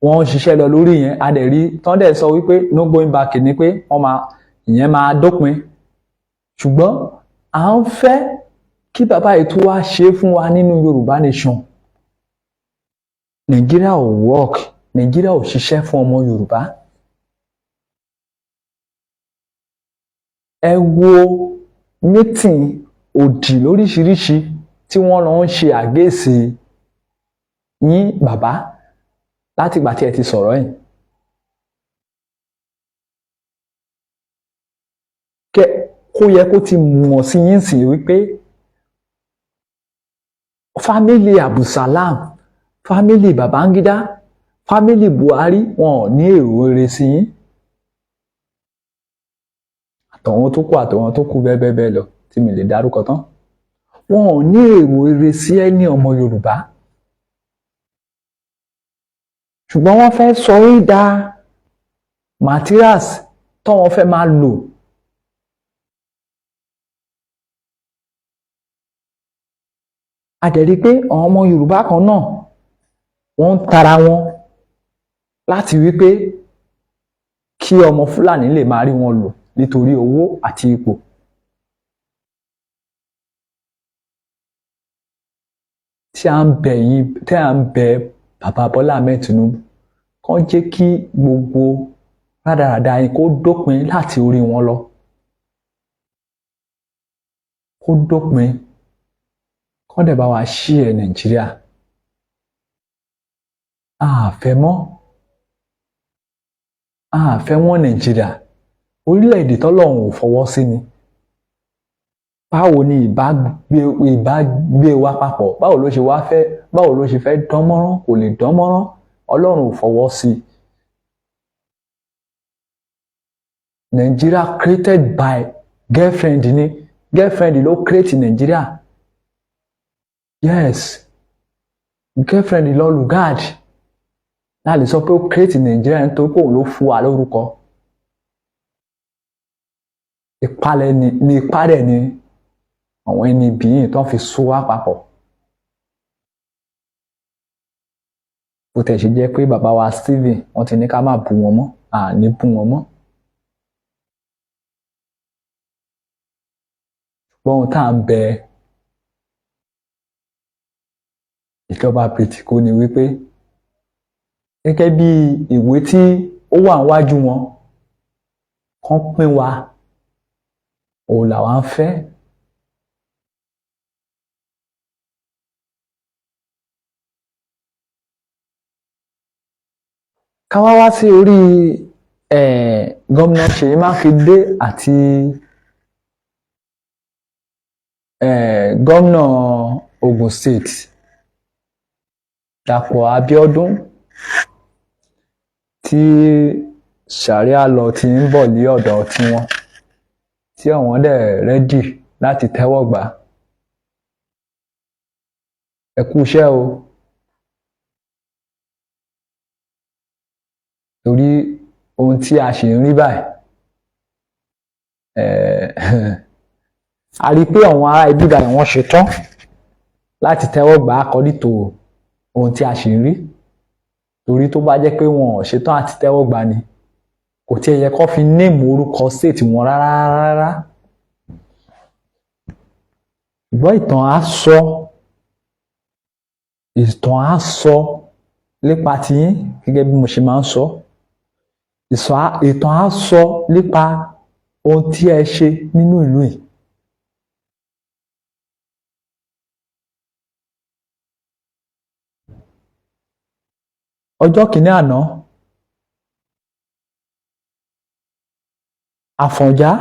wọ́n ń ṣiṣẹ́ lọ lórí yẹn. A dẹ̀ rí tán dẹ̀ sọ wípé no going back ni, pé wọ́n máa ìyẹn máa dópin. Ṣùgbọ́n à ń fẹ́ kí bàbá yìí tó wá ṣe é fún wa nínú Yorùbá nation. Nàìjíríà ò work, Nàìjíríà ò ṣiṣẹ́ fún ọmọ Yorùbá. Ẹ wo meeting òdì lóríṣiríṣi tí wọ́n lọ ń ṣe against yín, bàbá, látìgbà tí ẹ ti sọ̀rọ̀ yìí. Kẹ kó yẹ kó ti mọ̀ sí yín sí wípé family Abdulsalam, family Babangida, family Buhari, wọn ò ní èrò rere sí yín, àtọ̀wọn tó kù, àtọ̀wọn tó kù, bẹ́ẹ̀ bẹ́ẹ̀ bẹ́ẹ̀ lọ tí mi lè dárúkọ tán. Wọn ò ní èrò rere sí ẹni ọmọ Yorùbá, ṣùgbọ́n wọ́n fẹ́ sọ yín da materials tọ́wọ́n fẹ́ máa lò. A dẹ̀ rí i pé àwọn ọmọ Yorùbá kan náà, wọ́n ń tara wọn láti wí pé kí ọmọ Fúlàní lè máa rí wọn lò nítorí owó àti ipò. Tí à ń bẹ̀ yín, tí à ń bẹ̀ bàbá Bọ́lá Ahmed Tinubu, kàn jẹ́ kí gbogbo rádaràda yín kó dópin láti orí wọn lọ, kó dópin, kán dẹ̀ bá wa ṣí ẹ̀ Nàìjíríà. A fẹ́ mọ́, a fẹ́ wọ́n. Nàìjíríà, orílẹ̀-èdè tọ́lọ́run ò fọwọ́ sí ni. Báwo ni ìbá gbé wa papọ̀? Báwo ló ṣe wá fẹ́? Báwo ló ṣe fẹ́ dán mọ́rán? Kò lè dán mọ́rán. Ọlọ́run ò fọwọ́ sí i. Nigeria created by girlfriend ni. Girlfriend ló create Nigeria. Yes, girlfriend lọ Lugard láà lè sọ pé ó create Nigeria, nítorí pé òun ló fún wa lórúkọ. Ìpalẹ̀ ni, ìpalẹ̀ ni àwọn ẹni bíi tó fi so wá papọ̀. Bó tẹ̀ ṣe jẹ́ pé bàbá wa Stephen, wọ́n ti ní ká má bú wọn mọ́, à ní bú wọn mọ́, ṣùgbọ́n ohun tá à ń bẹ ìjọba Bìrìtìkó ni wípé, gẹ́gẹ́ bí ìwé tí ó wà níwájú wọn, kán pín wa, òun làwa ń fẹ́. Ká wá wá sí orí gómìnà Ṣèyí Mákindé àti gómìnà Ogun State, Dàpọ̀ Abíọ́dún, tí Sharia law ti ń bọ̀ ní ọ̀dọ̀ tiwọn, tí àwọn dẹ̀ ready láti tẹ́wọ́ gbà. Ẹ kú iṣẹ́ o, torí ohun tí a ṣì ń rí báyìí, a rí i pé àwọn ará ibi báyìí, wọ́n ṣetán láti tẹ́wọ́ gbà according to ohun tí a ṣì ń rí, torí tó bá jẹ́ pé wọn ò ṣetán àti tẹ́wọ́ gbà ni, kò tiẹ̀ yẹ kó fi name orúkọ state wọn rárá rárá. Ṣùgbọ́n ìtàn á sọ, ìtàn á sọ nípa tiyín. Gẹ́gẹ́ bí mo ṣe máa ń sọ, ìtàn á sọ nípa ohun tí ẹ ṣe nínú ìlú yìí. Ọjọ́ kìíní àná, Àfọ̀njá,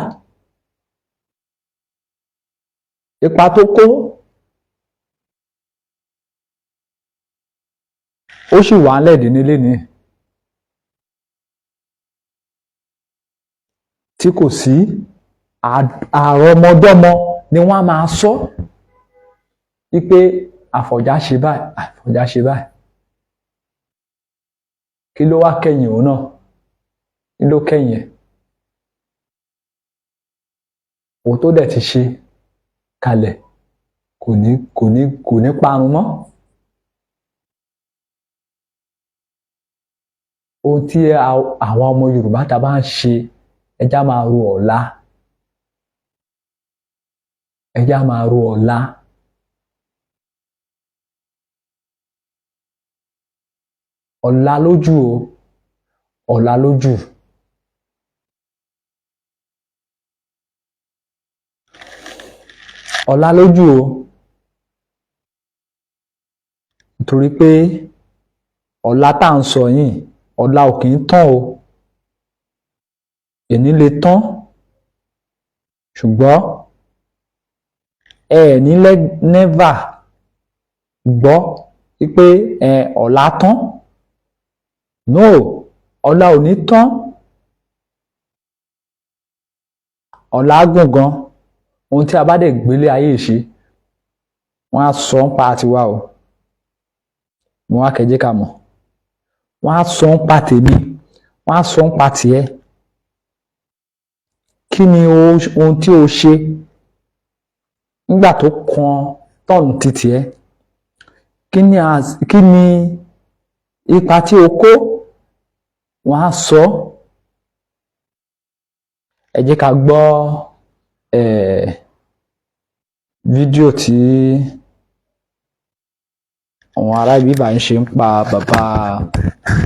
ipa tó kó, ó sì wà ńlẹ̀ nílé ní tí kò sí àrọmọdọ́mọ ni wọ́n á máa sọ wípé Àfọ̀njá ṣe báyìí, Àfọ̀njá ṣe báyìí. Kí ló wá kẹ́yìn òun náà? Kí ló kẹ́yìn ẹ̀? Òun tó dẹ̀ ti ṣe kalẹ̀ kò ní parun mọ́. Ohun tí àwa ọmọ Yorùbá ta bá ń ṣe, ẹjá máa ro ọ̀la, ẹjá máa ro ọ̀la. Ọ̀la lójú o, ọ̀la lójú. Ọ̀la lójú o, nítorí pé ọ̀la tá à ń sọ yìí, ọ̀la ò kì í tán o. Èní lè tán, ṣùgbọ́n ẹ ẹ̀ ní never gbọ́ wípé ẹ ọ̀la tán. No, ọ̀la ò ní tán. Ọ̀la gùn gan. Ohun tí a bá dẹ̀ gbélé ayé ṣe, wọ́n á sọ ń pa tiwa o. Mo wá kẹjẹ́ ká mọ̀, wọ́n á sọ ń pa tèmi, wọ́n á sọ ń pa tiẹ̀. Kí ni ohun tí o ṣe nígbà tó kan turn ti tiẹ̀? Kí ni ipa tí o kó? Wọ́n á sọ. Ẹ jẹ́ ká gbọ́ fídíò tí àwọn ará ibi bá ń ṣe ń pa bàbá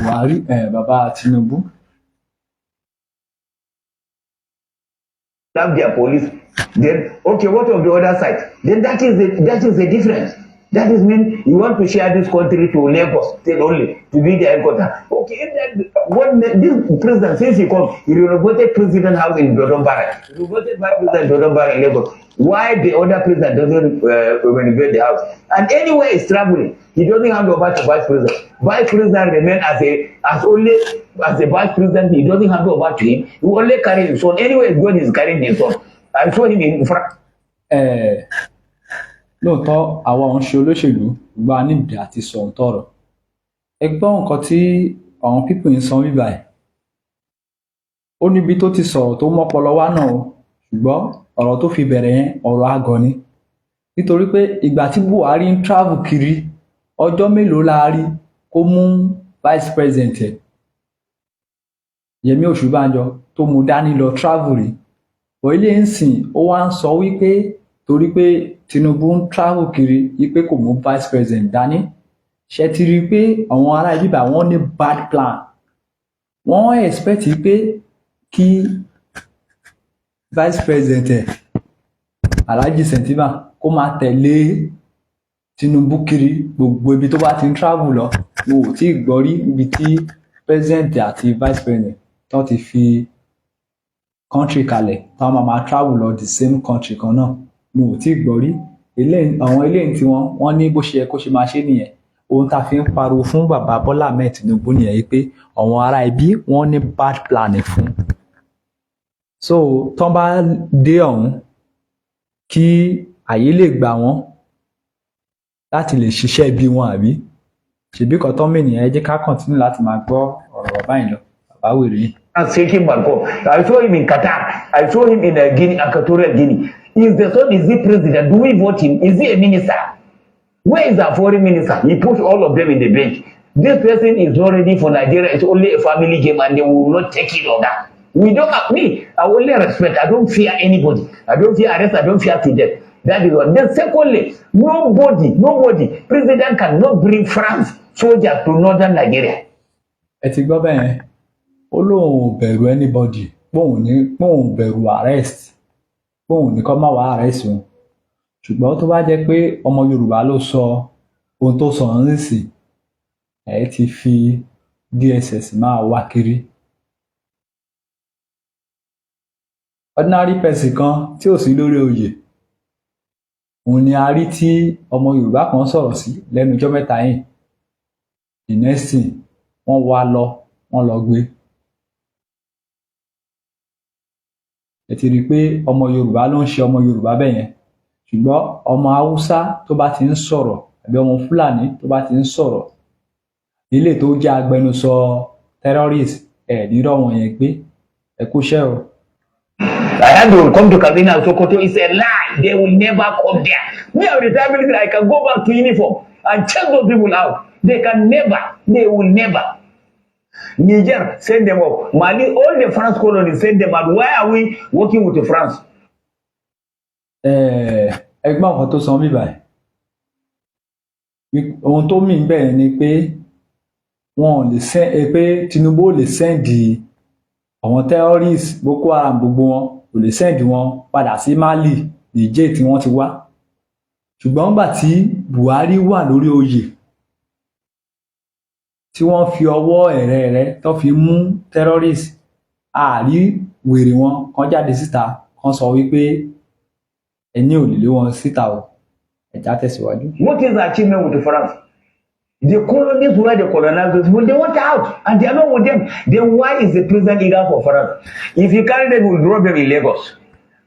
Buhari, bàbá Tinubu. Have their police. Then, okay, what of the other side? Then that is the difference. That is mean you want to share this country to Lagos State only to be the headquarters. Okay, if that what this president, since he come, he renovated president house in Dodon Barrack, renovated vice president Dodon Barrack in Lagos. Why the other president doesn't renovate the house? And anywhere he's traveling, he doesn't hand over to vice president. Vice president remain as only as a vice president. He doesn't hand over to him. He only carry his son. Anywhere he's going, he's carrying his son. I saw him in front. Lóòótọ́, àwa ò ń ṣe olóṣèlú, ṣùgbọ́n a nídìí àti sọ òótọ́ ọ̀rọ̀. Ẹ gbọ́ nǹkan tí àwọn people ń sọ bíbà ẹ̀. Ó níbi tó ti sọ̀rọ̀ tó mọ́pọlọ wá náà o, ṣùgbọ́n ọ̀rọ̀ tó fi bẹ̀rẹ̀ yẹn, ọ̀rọ̀ àgọ̀ ni, nítorí pé ìgbà tí Buhari ń travel kiri, ọjọ́ mélòó la rí kó mú vice president ẹ̀, Yẹmí Ọ̀ṣínbàjò, tó mú dání lọ travel rí? Ilé ń sìn, ó wá ń sọ wípé torí pé Tinubu ń travel kiri, wípé kò mú vice president dání. Ṣe ti rí i pé àwọn ará ibíbà, wọ́n ní bad plan? Wọ́n expect pé kí vice president ẹ̀, Alhaji Shettima, kó máa tẹ̀lé Tinubu kiri gbogbo ibi tó bá ti ń travel lọ. Mo ò tí ì gbọ́ rí ibi tí president àti vice president tó ti fi country kalẹ̀, táwọn máa máa travel lọ the same country kan náà. Mo ò tí ì gbọ́ rí. Àwọn eléyìí tí wọ́n wọ́n ní bó ṣe yẹ kó ṣe máa ṣe nìyẹn. Ohun tá a fi ń pariwo fún bàbá Bọ́lá Ahmed Tinubu nìyẹn yìí pé àwọn ará ibi, wọ́n ní bad plan fún. So tán bá dé ọ̀hún, kí àyè lè gbà wọ́n láti lè ṣiṣẹ́ ibi wọn, àbí ṣèbí kan tán mìíràn. Ẹ jẹ́ ká continue láti máa gbọ́ ọ̀rọ̀ bàbá yìí lọ, bàbá wèrè yìí. Taking Balcom. I saw him in Qatar. I saw him in Guinea, Equatorial Guinea. Is the son, is he president? Do we vote him? Is he a minister? Where is our foreign minister? He put all of them in the bench. This person is not ready for Nigeria. It's only a family game and they will not take it on that. We don't have, me, I only respect. I don't fear anybody. I don't fear arrest. I don't fear to death. That is one. Then secondly, nobody, nobody, president cannot bring France soldiers to northern Nigeria. Ẹ ti gbọ́ bẹ́ẹ̀. Ó lóun ò bẹ̀rù anybody, póun ní póun ò bẹ̀rù arrest, póun ní kó má wá arrest òun. Ṣùgbọ́n tó bá jẹ́ pé ọmọ Yorùbá ló sọ ohun tó sọ nísìn, ẹ ti fi DSS máa wá kiri. Ordinary person kan tí ò sí lórí oyè, òun ni a rí tí ọmọ Yorùbá kan sọ̀rọ̀ sí lẹ́nu ọjọ́ mẹ́ta yìí. The next thing, wọ́n wá lọ, wọ́n lọ gbé. Ẹ ti rí i pé ọmọ Yorùbá ló ń ṣe ọmọ Yorùbá bẹ́ẹ̀ yẹn. Ṣùgbọ́n ọmọ Haúsá tó bá ti ń sọ̀rọ̀, àbí ọmọ Fúlàní tó bá ti ń sọ̀rọ̀, ilé tó jẹ́ agbẹnusọ terrorist, ẹ̀ nírọ̀ wọn yẹn gbé. Ẹ kúṣẹ́ o. I heard they will come to Katsina and Sokoto. It's a lie. They will never come there. Me, I'm retired military. I can go back to uniform and check those people out. They can never. They will never. Niger, send them up. Mali, all the France colonies, send them out. Why are we working with the France? Ẹgbọ́n nǹkan tó sọ mí báyìí. Ohun tó mì bẹ́ẹ̀ ni pé wọn ò lè send pé Tinubu ò lè send àwọn terrorists, Boko Haram, gbogbo wọn, kò lè send wọn padà sí Mali, Niger tí wọ́n ti wá. Ṣùgbọ́n nígbà tí Buhari wà lórí oyè, tí wọ́n fi ọwọ́ ẹ̀rẹ́ rẹ̀ tó fi mú terrorist, àárí wèrè wọn kan jáde síta kan sọ wípé ẹni ò lè lé wọn síta o. Ẹ jẹ́ á tẹ̀síwájú. What is the achievement with France? The colonies where they colonized those people, they want out and they are not with them. Then why is the president eager for France? If you carry them, we will drop them in Lagos.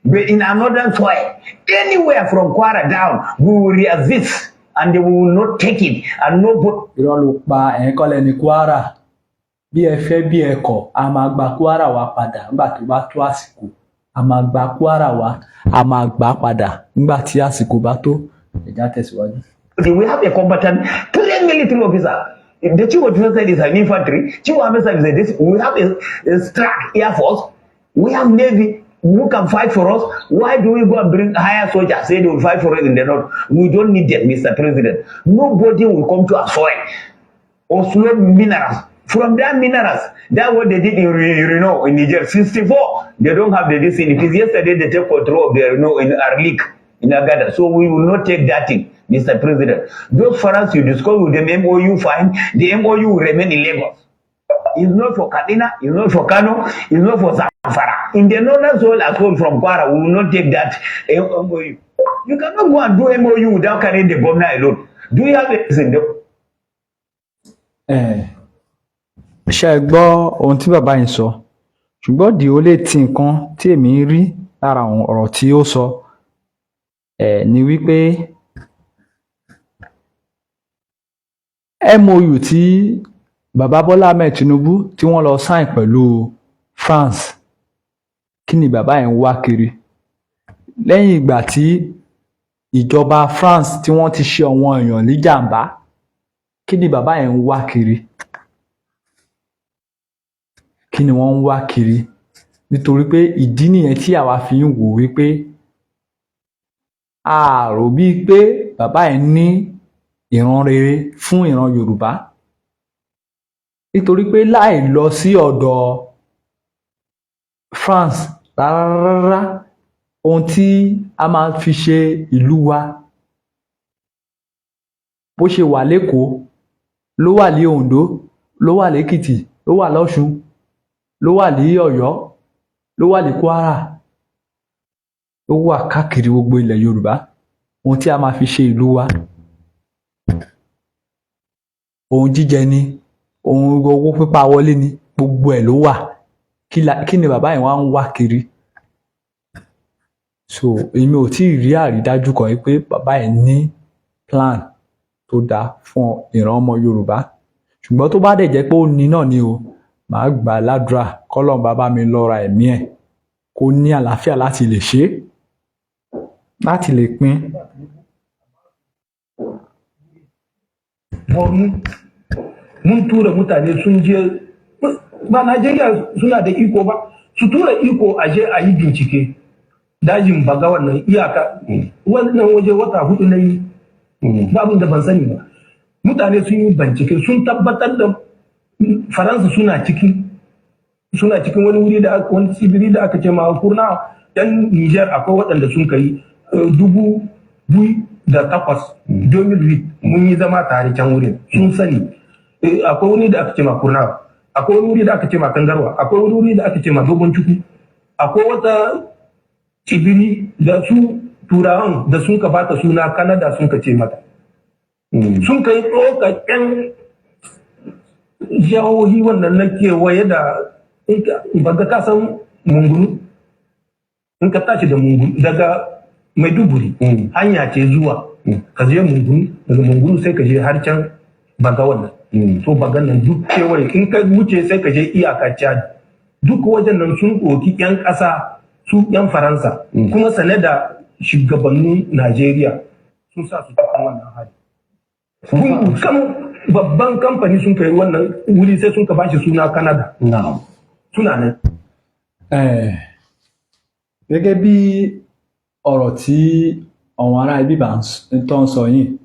But in another soil, anywhere from Kwara down, we will resist and they will not take it. And nobody Irọ́ ló pa. Ẹ̀yin kọ́ lẹ́ni Kwara. Bí ẹ fẹ́ bí ẹ kọ̀, a máa gba Kwara wa padà nígbà tó bá tó àsìkò. A máa gba Kwara wa, a máa gbà á padà nígbà tí àsìkò bá tó. Ẹ jẹ́ á tẹ̀síwájú. We have a combatant, trained military officer. The chief of defense is an infantry. Chief of army is a this. We have a strong air force. We have navy who can fight for us. Why do we go and bring hire soldiers? Say they will fight for us in the north. We don't need them, Mr. President. Nobody will come to our soil or offload minerals. From that minerals, that's what they did in Reno, in Niger. 64, they don't have the this thing. It is yesterday they take control of the Reno in Arlit, in Agadez. So we will not take that thing, Mr. President. Those France you discuss with them, MOU, fine. The MOU will remain in Lagos. It's not for Kaduna, it's not for Kano, it's not for Zamfara. In the northern soil as well from Kwara, we will not take that MOU. You cannot go and do MOU without carrying the governor alone. Do you have a the Ẹ ṣe é gbọ́ ohun tí bàbá yìí sọ, ṣùgbọ́n the only thing kan tí èmi ń rí lára àwọn ọ̀rọ̀ tí ó sọ ẹ̀ ni wípé MOU tí bàbá Bọ́lá Ahmed Tinubu tí wọ́n lọ sign pẹ̀lú France, kí ni bàbá yẹn ń wá kiri lẹ́yìn ìgbà tí ìjọba France tí wọ́n ti ṣe àwọn èèyàn níjàmbá? Kí ni bàbá yẹn ń wá kiri? Kí ni wọ́n ń wá kiri? Nítorí pé ìdí nìyẹn tí àwa fi ń wò wípé a rò bíi pé bàbá yẹn ní ìran rere fún ìran Yorùbá, nítorí pé láì lọ sí ọ̀dọ̀ France rárá, ohun tí a máa fi ṣe ìlú wa, bó ṣe wà l'Ékòó ló wà ní Oǹdó, ló wà lÉkìtì, ló wà lỌ́ṣun, ló wà ní Ọ̀yọ́, ló wà ní Kwara, ló wà káàkiri gbogbo ilẹ̀ Yorùbá. Ohun tí a máa fi ṣe ìlú wa, ohun jíjẹ ni, ohun owó pípa wọlé ni, gbogbo ẹ̀ ló wà. Kí ni bàbá yẹn wá ń wá kiri? So èmi ò tí ì rí àrídájú kan wípé bàbá yẹn ní plan tó dáa fún ìran ọmọ Yorùbá. Ṣùgbọ́n tó bá dẹ̀ jẹ́ pé ó ní náà ni o, màá gbà á ládùúrà kọ́lọ́run bá bá mi lọ́ra ẹ̀mí ẹ̀, kó ní àlàáfíà láti lè ṣe é, láti lè pín. Borno mun tura mutane sun je. Ba Najeriya suna da iko ba su tura iko a je a yi bincike dajin Baga, wannan iyaka, wannan waje. Wata 4 na yi, babu da ban sani ba. Mutane sun yi bincike, sun tabbatar da Faransa suna cikin wani wuri da wani tsibiri da aka ce ma Kurna. Yan Niger akwai waɗanda sun kai 2008, 2008, mun yi zama tare can wurin, sun sani. Akwai wani da aka ce ma Kurna, akwai wani wuri da aka ce ma Kangarwa, akwai wani wuri da aka ce ma Dogon Cuku, akwai wata tsibiri da su Turawan da sun ka bata suna Canada, sun ka ce mata. Sun kai tsoka yan jihohi wannan na kewaye da Baga. Ka san Mungunu, in ka tashi da Mungunu daga Maiduguri, hanya ce zuwa ka je Mungunu, daga Mungunu sai ka je har can Baga wannan. To Bagan nan duk kewaye, in ka wuce sai ka je iyaka Chad. Duk wajen nan sun ɗauki 'yan ƙasa su 'yan Faransa, kuma sane da shugabannin Najeriya, sun sa su cikin wannan hali. Kan babban kamfani sun kai wannan wuri, sai sun ka bashi suna Canada. Suna nan. Gẹ́gẹ́ bí ọ̀rọ̀ tí àwọn ará ibi bá tó ń sọ yìí,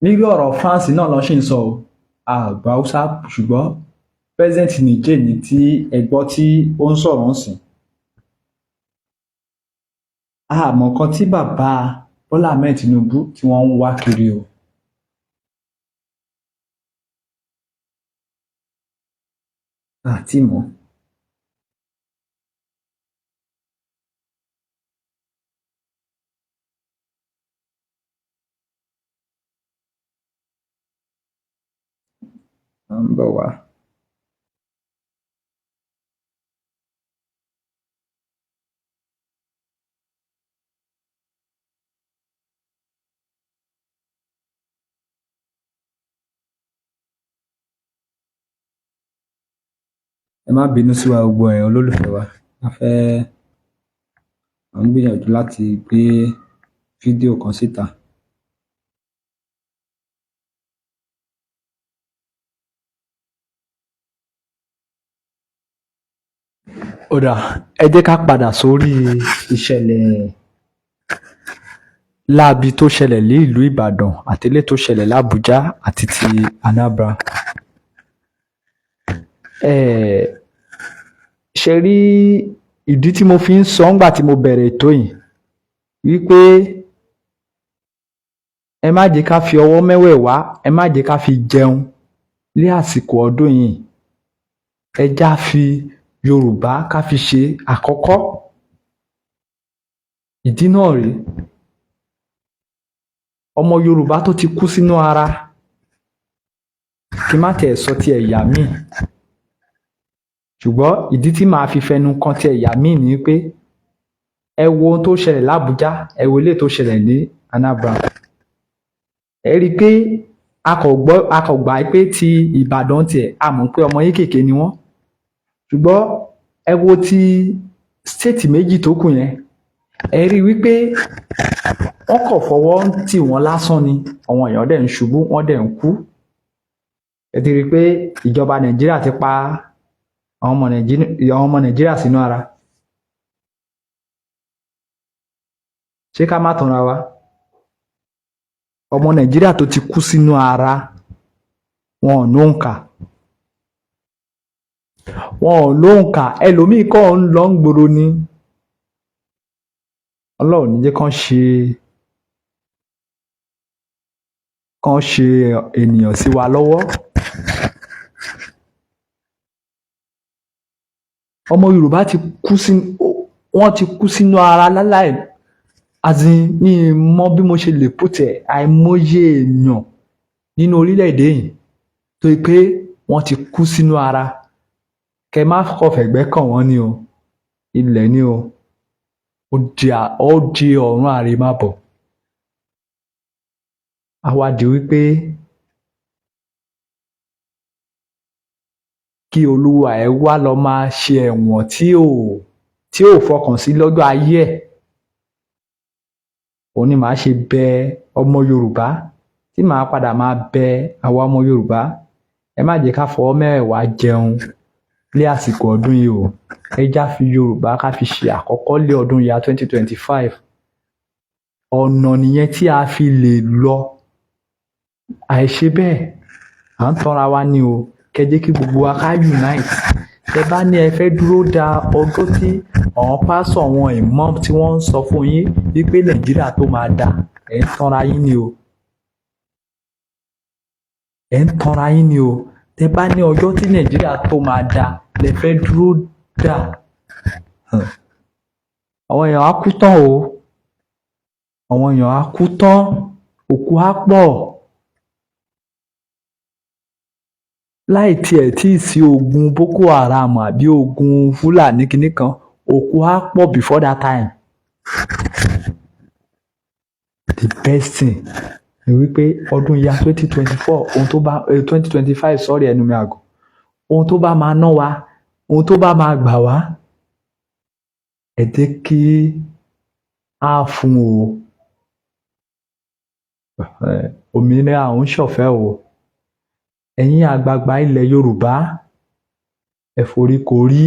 nígbà ọ̀rọ̀ France náà lọ ṣì ń sọ o, àgbà Haúsá, ṣùgbọ́n president Niger ní tí ẹ gbọ́ tí ó ń sọ̀rọ̀ ń sìn. Àmọ́ kan tí bàbá Bọ́lá Ahmed Tinubu tí wọ́n ń wá kiri o. Àti mọ̀. À ń bọ̀ wá. Ẹ má bínú sí wa, gbogbo ẹ̀yin olólùfẹ́ wa. A fẹ́ à ń gbìyànjú láti gbé fídíò kan síta. Ó dáa, ẹ jẹ́ ká padà sórí ìṣẹ̀lẹ̀ láabi tó ṣẹlẹ̀ ní ìlú Ìbàdàn àti eléyìí tó ṣẹlẹ̀ l'Àbújá àti ti Anambra. Ṣe rí ìdí tí mo fi ń sọ ńgbà tí mo bẹ̀rẹ̀ ètò yìí wípé ẹ má jẹ́ ká fi ọwọ́ mẹ́wẹ̀ẹ̀wá, ẹ má jẹ́ ká fi jẹun ní àsìkò ọdún yìí. Ẹ já fi Yorùbá ká fi ṣe àkọ́kọ́. Ìdí náà rèé: ọmọ Yorùbá tó ti kú sínú ara, kí n má tiẹ̀ sọ ti ẹ̀yà míì, ṣùgbọ́n ìdí tí màá fi fẹnu kan ti ẹ̀yà míì ni pé ẹ wo ohun tó ṣẹlẹ̀ l'Àbújá, ẹ wo eléyìí tó ṣẹlẹ̀ ní Anambra. Ẹ rí i pé a kò gbọ́, a kò gbà pé ti Ìbàdàn tiẹ̀, a mọ̀ pé ọmọ yékèké ni wọ́n, ṣùgbọ́n ẹ wo ti state méjì tó kù yẹn, ẹ rí i wípé wọ́n kàn fọwọ́ ń tì wọ́n lásán ni. Àwọn èèyàn dẹ̀ ń ṣubú, wọ́n dẹ̀ ń kú. Ẹ ti rí i pé ìjọba Nàìjíríà ti pa àwọn ọmọ Nàìjíríà sínú ara. Ṣé ká má tanra wa? Ọmọ Nàìjíríà tó ti kú sínú ara, wọn ò lóǹkà, wọn ò lóǹkà. Ẹlòmíì kàn ń lọ ń gbòòrò ni. Ọlọ́run ní jẹ́ kán ṣe ènìyàn sí wa lọ́wọ́. Ọmọ Yorùbá ti kú sí, wọ́n ti kú sínú ara láláì, as in, mi ì mọ bí mo ṣe lè put ẹ̀. Àìmọye èèyàn nínú orílẹ̀-èdè yìí tó yẹ pé wọ́n ti kú sínú ara. Kẹ má kàn fẹ̀gbẹ́ kàn wọ́n ní o, ilẹ̀ ní o, ó di ọ̀run àrèmábọ̀. Á wá di wípé kí olúwa ẹ̀ wá lọ máa ṣe ẹ̀wọ̀n tí ò fọkàn sí lọ́jọ́ ayé ẹ̀. Òun ni màá ṣe bẹ ọmọ Yorùbá, tí màá padà máa bẹ àwa ọmọ Yorùbá: ẹ má jẹ́ ká fọwọ́ mẹ́wẹ̀ẹ̀wá jẹun ní àsìkò ọdún yìí o. Ẹ já fi Yorùbá ká fi ṣe àkọ́kọ́ lé ọdún year 2025. Ọ̀nà nìyẹn tí a fi lè lọ. Àìṣe bẹ́ẹ̀, à ń tanra wa ni o. Kẹ́ jẹ́ kí gbogbo wa ká unite. Tẹ bá ní ẹ fẹ́ dúró da ọjọ́ tí àwọn pásọ̀, àwọn imam tí wọ́n ń sọ fún yín wípé Nàìjíríà tó máa dáa, ẹ̀ ń tanra yín ni o, ẹ̀ ń tanra yín ni o. Tẹ bá ní ọjọ́ tí Nàìjíríà tó máa dáa lẹ fẹ́ dúró dà, àwọn èèyàn á kú tán o. Àwọn èèyàn á kú tán, òkú á pọ̀, láì tiẹ̀ tí ì sí ogun Boko Haram àbí ogun Fúlàní kinní kan. Òkú á pọ̀ before that time. The best thing ni wípé ọdún year 2024, ohun tó bá 2025, sorry, ẹnu mi àgọ́, ohun tó bá máa ná wa, ohun tó bá máa gbà wá, ẹ jẹ́ kí á fún o. Òmìnira òun ṣọ̀fẹ́ o. Ẹ̀yin àgbààgbà ilẹ̀ Yorùbá, ẹ foríkorí.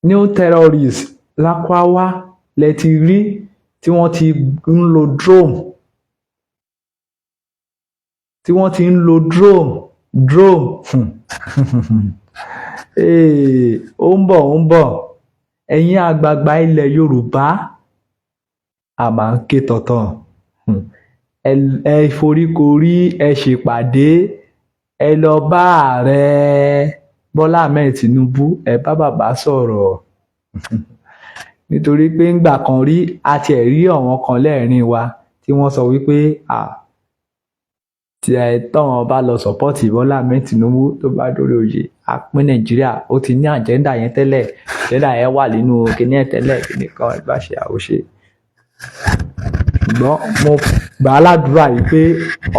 New terrorists Lakurawa lẹ ti rí tí wọ́n ti ń lo drone, tí wọ́n ti ń lo drone. Ó ń bọ̀, ó ń bọ̀. Ẹ̀yin àgbààgbà ilẹ̀ Yorùbá, a máa ń ké tọ̀tàn. Ẹ foríkorí, ẹ ṣèpàdé, ẹ lọ bá Ààrẹ Bọ́lá Ahmed Tinubu, ẹ bá bàbá sọ̀rọ̀, nítorí pé ńgbà kan rí, a tiẹ̀ rí àwọn kan lẹ́ẹ̀rín wa tí wọ́n sọ wípé à tí ẹ tọ́wọ́n bá lọ support Bọ́lá Ahmed Tinubu, tó bá dórí oyè, á pín Nàìjíríà. Ó ti ní agenda yẹn tẹ́lẹ̀, agenda yẹn wà nínú kíní ẹ̀ tẹ́lẹ̀, kíní kan bá ṣe àwòṣe. Ṣùgbọ́n mo gbà á ládùúrà yìí pé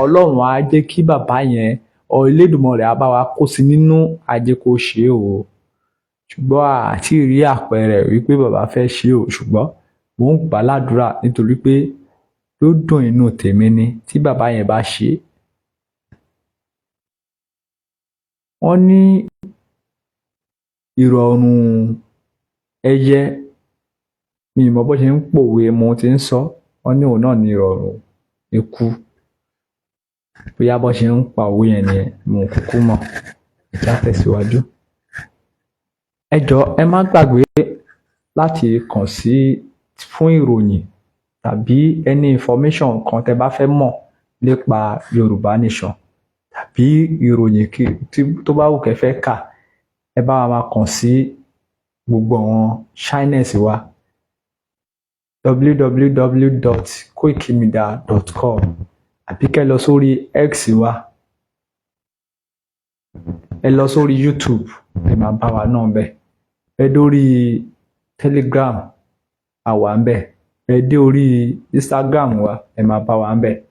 Ọlọ́run á jẹ́ kí bàbá yẹn ọ, Elédùmarè á bá wa kó sí nínú ajé kó ṣe é o. Ṣùgbọ́n àti rí àpẹẹrẹ wípé bàbá fẹ́ ṣe o. Ṣùgbọ́n mò ń gbà á ládùúrà, nítorí pé lódùn inú tèmi ni tí bàbá yẹn bá ṣe é. Wọ́n ní ìrọ̀rùn ẹyẹ, mi ì mọ bó ṣe ń pòwe, mo ti ń sọ, wọ́n ní òun náà ní ìrọ̀rùn eku. Bóyá bó ṣe ń pa òwe yẹn nìyẹn, mo kúkú mọ̀. Ẹ já tẹ̀síwájú. Ẹ jọ̀ọ́, ẹ má gbàgbé láti kàn sí fún ìròyìn tàbí any information kan tẹ́ bá fẹ́ mọ̀ nípa Yorùbá Nation tàbí ìròyìn tí tó bá wù kẹ́ fẹ́ kà. Ẹ bá wa máa kàn sí gbogbo àwọn channels wa: www.koikimedia.com, àbí kẹ́ lọ sórí X wa, ẹ lọ sórí YouTube, ẹ máa bá wa náà bẹ̀. Ẹ dórí Telegram, a wà ńbẹ̀. Ẹ dé orí Instagram wa, ẹ máa bá wa ńbẹ̀.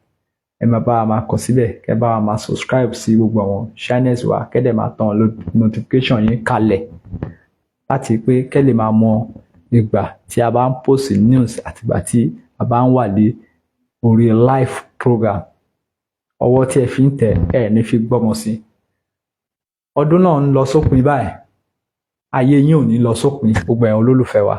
Ẹ máa bá wa máa kàn síbẹ̀, kẹ́ bá wa máa subscribe sí gbogbo àwọn channels wa, kẹ́ dẹ̀ máa tan notification yín kalẹ̀ láti pé kẹ́ lè máa mọ ìgbà tí a bá ń post news àti ìgbà tí a bá ń wà ní orí live program. Ọwọ́ tí ẹ fi ń tẹ̀, ẹ ní fi gbọ́mọ sí. Ọdún náà ń lọ sópin báyìí, ayé yín ò ní lọ sópin. Gbogbo ẹ̀yin olólùfẹ́ wa,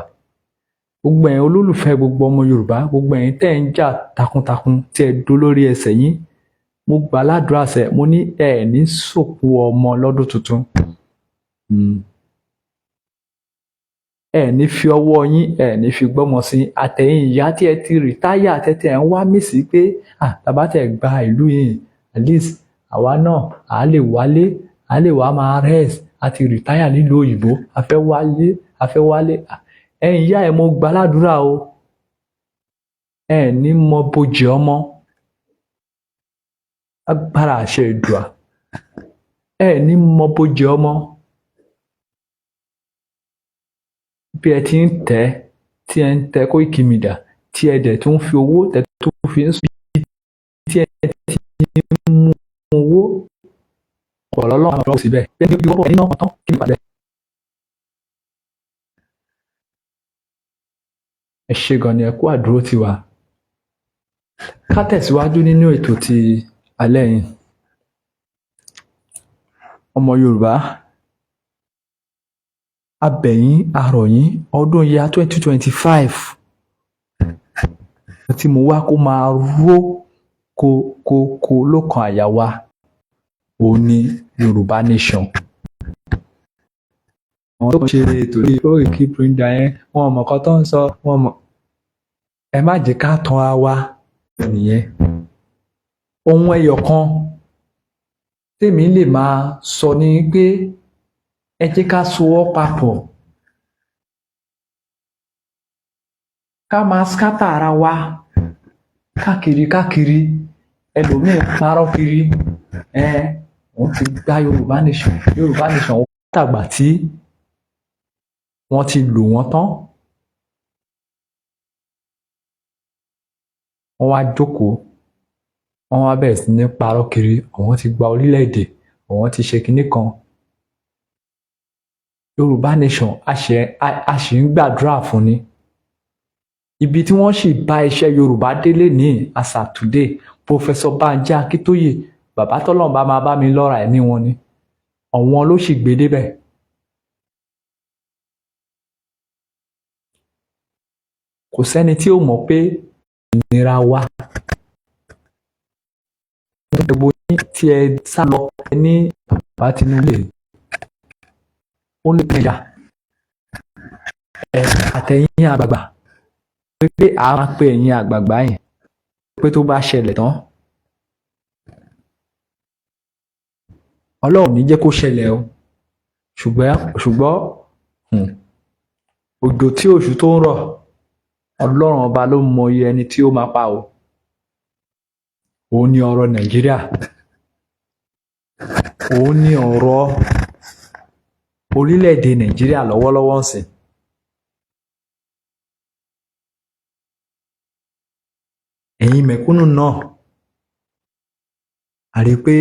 gbogbo ẹ̀yin olólùfẹ́ gbogbo ọmọ Yorùbá, gbogbo ẹ̀yin tẹ́ ń jà takuntakun, tí ẹ dó lórí ẹsẹ̀ yín, mo gbà ládùúrà sẹ, mo ní ẹ ní sòkú ọmọ lọ́dún tuntun. Ẹ ní fi ọwọ́ yín, ẹ ní fi gbọ́mọ sí. Àtẹ̀yìn ìyá tí ẹ ti retire, tẹ́tẹ́ ẹ̀ ń wá mí sí pé ah, tàbá tẹ̀ gba ìlú yìí, at least àwa náà à á lè wálé, à á lè wá máa rest, a ti retire nílùú òyìnbó, a fẹ́ wálé, a fẹ́ wálé. Ẹ̀yin ìyá ẹ̀, mo gbà ládùúrà o, ẹ ní mọ bójì ọmọ, agbára àṣẹ Èdùà, ẹ ní mọ bójì ọmọ. Bí ẹ ti ń tẹ̀, tí ẹ ń tẹ Koiki Media, tí ẹ dẹ̀ tún fi owó tẹ̀ tó fi ń sùn, tí ẹ ti ń mú owó ọ̀pọ̀ lọ́lọ́run àwọn síbẹ̀ bí ẹni bí wọ́n náà tán kí ni ìpàdé. Ẹ ṣé gan ni, ẹ kú àdúró tiwa. Ká tẹ̀síwájú nínú ètò ti alẹ́ yìí. Ọmọ Yorùbá, a bẹ̀ yín, a rọ̀ yín, ọdún ya 2025 tí mo wá kó máa ró ko ko ko lókan àyà wa, òun ni Yorùbá Nation. Àwọn tó ń ṣe ètò lórí Koiki Media yẹn, wọn ò mọ̀ nǹkan tó ń sọ, wọn mọ̀. Ẹ má jẹ́ ká tanra wa nìyẹn. Ohun ẹyọ kan tèmi lè máa sọ ni pé ẹ jẹ́ ká sowọ́ papọ̀, ká máa scatter ara wa káàkiri káàkiri, ẹlòmíín parọ́ kiri, ẹ òun ti gba Yorùbá Nation, Yorùbá Nation. Ó tàgbà tí wọ́n ti lò wọ́n tán, wọ́n wá jókòó, wọ́n wá bẹ̀rẹ̀ sí ní parọ́ kiri, àwọn ti gba orílẹ̀-èdè, àwọn ti ṣe kinní kan. Yorùbá Nation, a ṣì ń gbàdúrà fún ni. Ibi tí wọ́n sì bá iṣẹ́ Yorùbá délé ní as at today, Professor Banji Akíntóyè, bàbá tọ́lọ́run bá máa bá mi lọ́ra ẹ̀mí wọn ni, ọ̀wọ́n ló sì gbé débẹ̀. Kò sẹ́ni tí ó mọ̀ pé ìnira wa gbogbo yín tí ẹ sá lọ ní bàbá Tinubu lè ó lè pín ìyá. Ẹ àtẹ̀yìn àgbààgbà, pé a máa pe ẹ̀yin àgbààgbà yẹn pé tó bá ṣẹlẹ̀ tán, Ọlọ́run ní jẹ́ kó ṣẹlẹ̀ o. Ṣùgbọ́n òjò tí oṣù tó ń rọ̀, Ọlọ́run ọba ló mọ iye ẹni tí ó máa pa o. Òun ni ọ̀rọ̀ Nàìjíríà, òun ni ọ̀rọ̀ orílẹ̀-èdè Nàìjíríà lọ́wọ́lọ́wọ́ ń sìn. Ẹ̀yin mẹ̀kúnnù náà, a rí i pé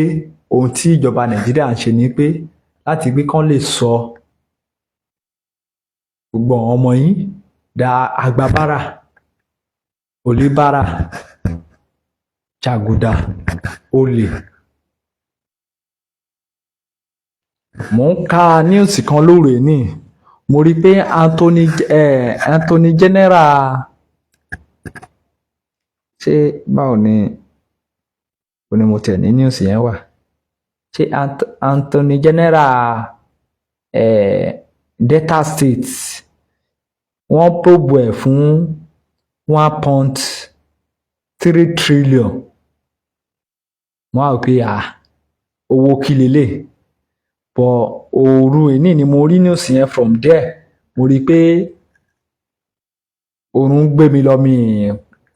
ohun tí ìjọba Nàìjíríà ń ṣe ni pé láti gbé kán lè sọ gbogbo àwọn ọmọ yín da agbábára, oníbàárà, jàgùdà, olè. Mò ń ka news kan lóru òní, mo rí i pé Anthony General, ṣé báwo ni ó ní mo tẹ̀ ní news yẹn wà, ṣé Anthony General Delta State, wọ́n probe ẹ̀ fún 1.3 trillion. Wọ́n á rò pé à owó kí lélẹ̀, but òru èní ni mo rí news yẹn. From there, mo rí i pé oorun gbé mi lọ, mi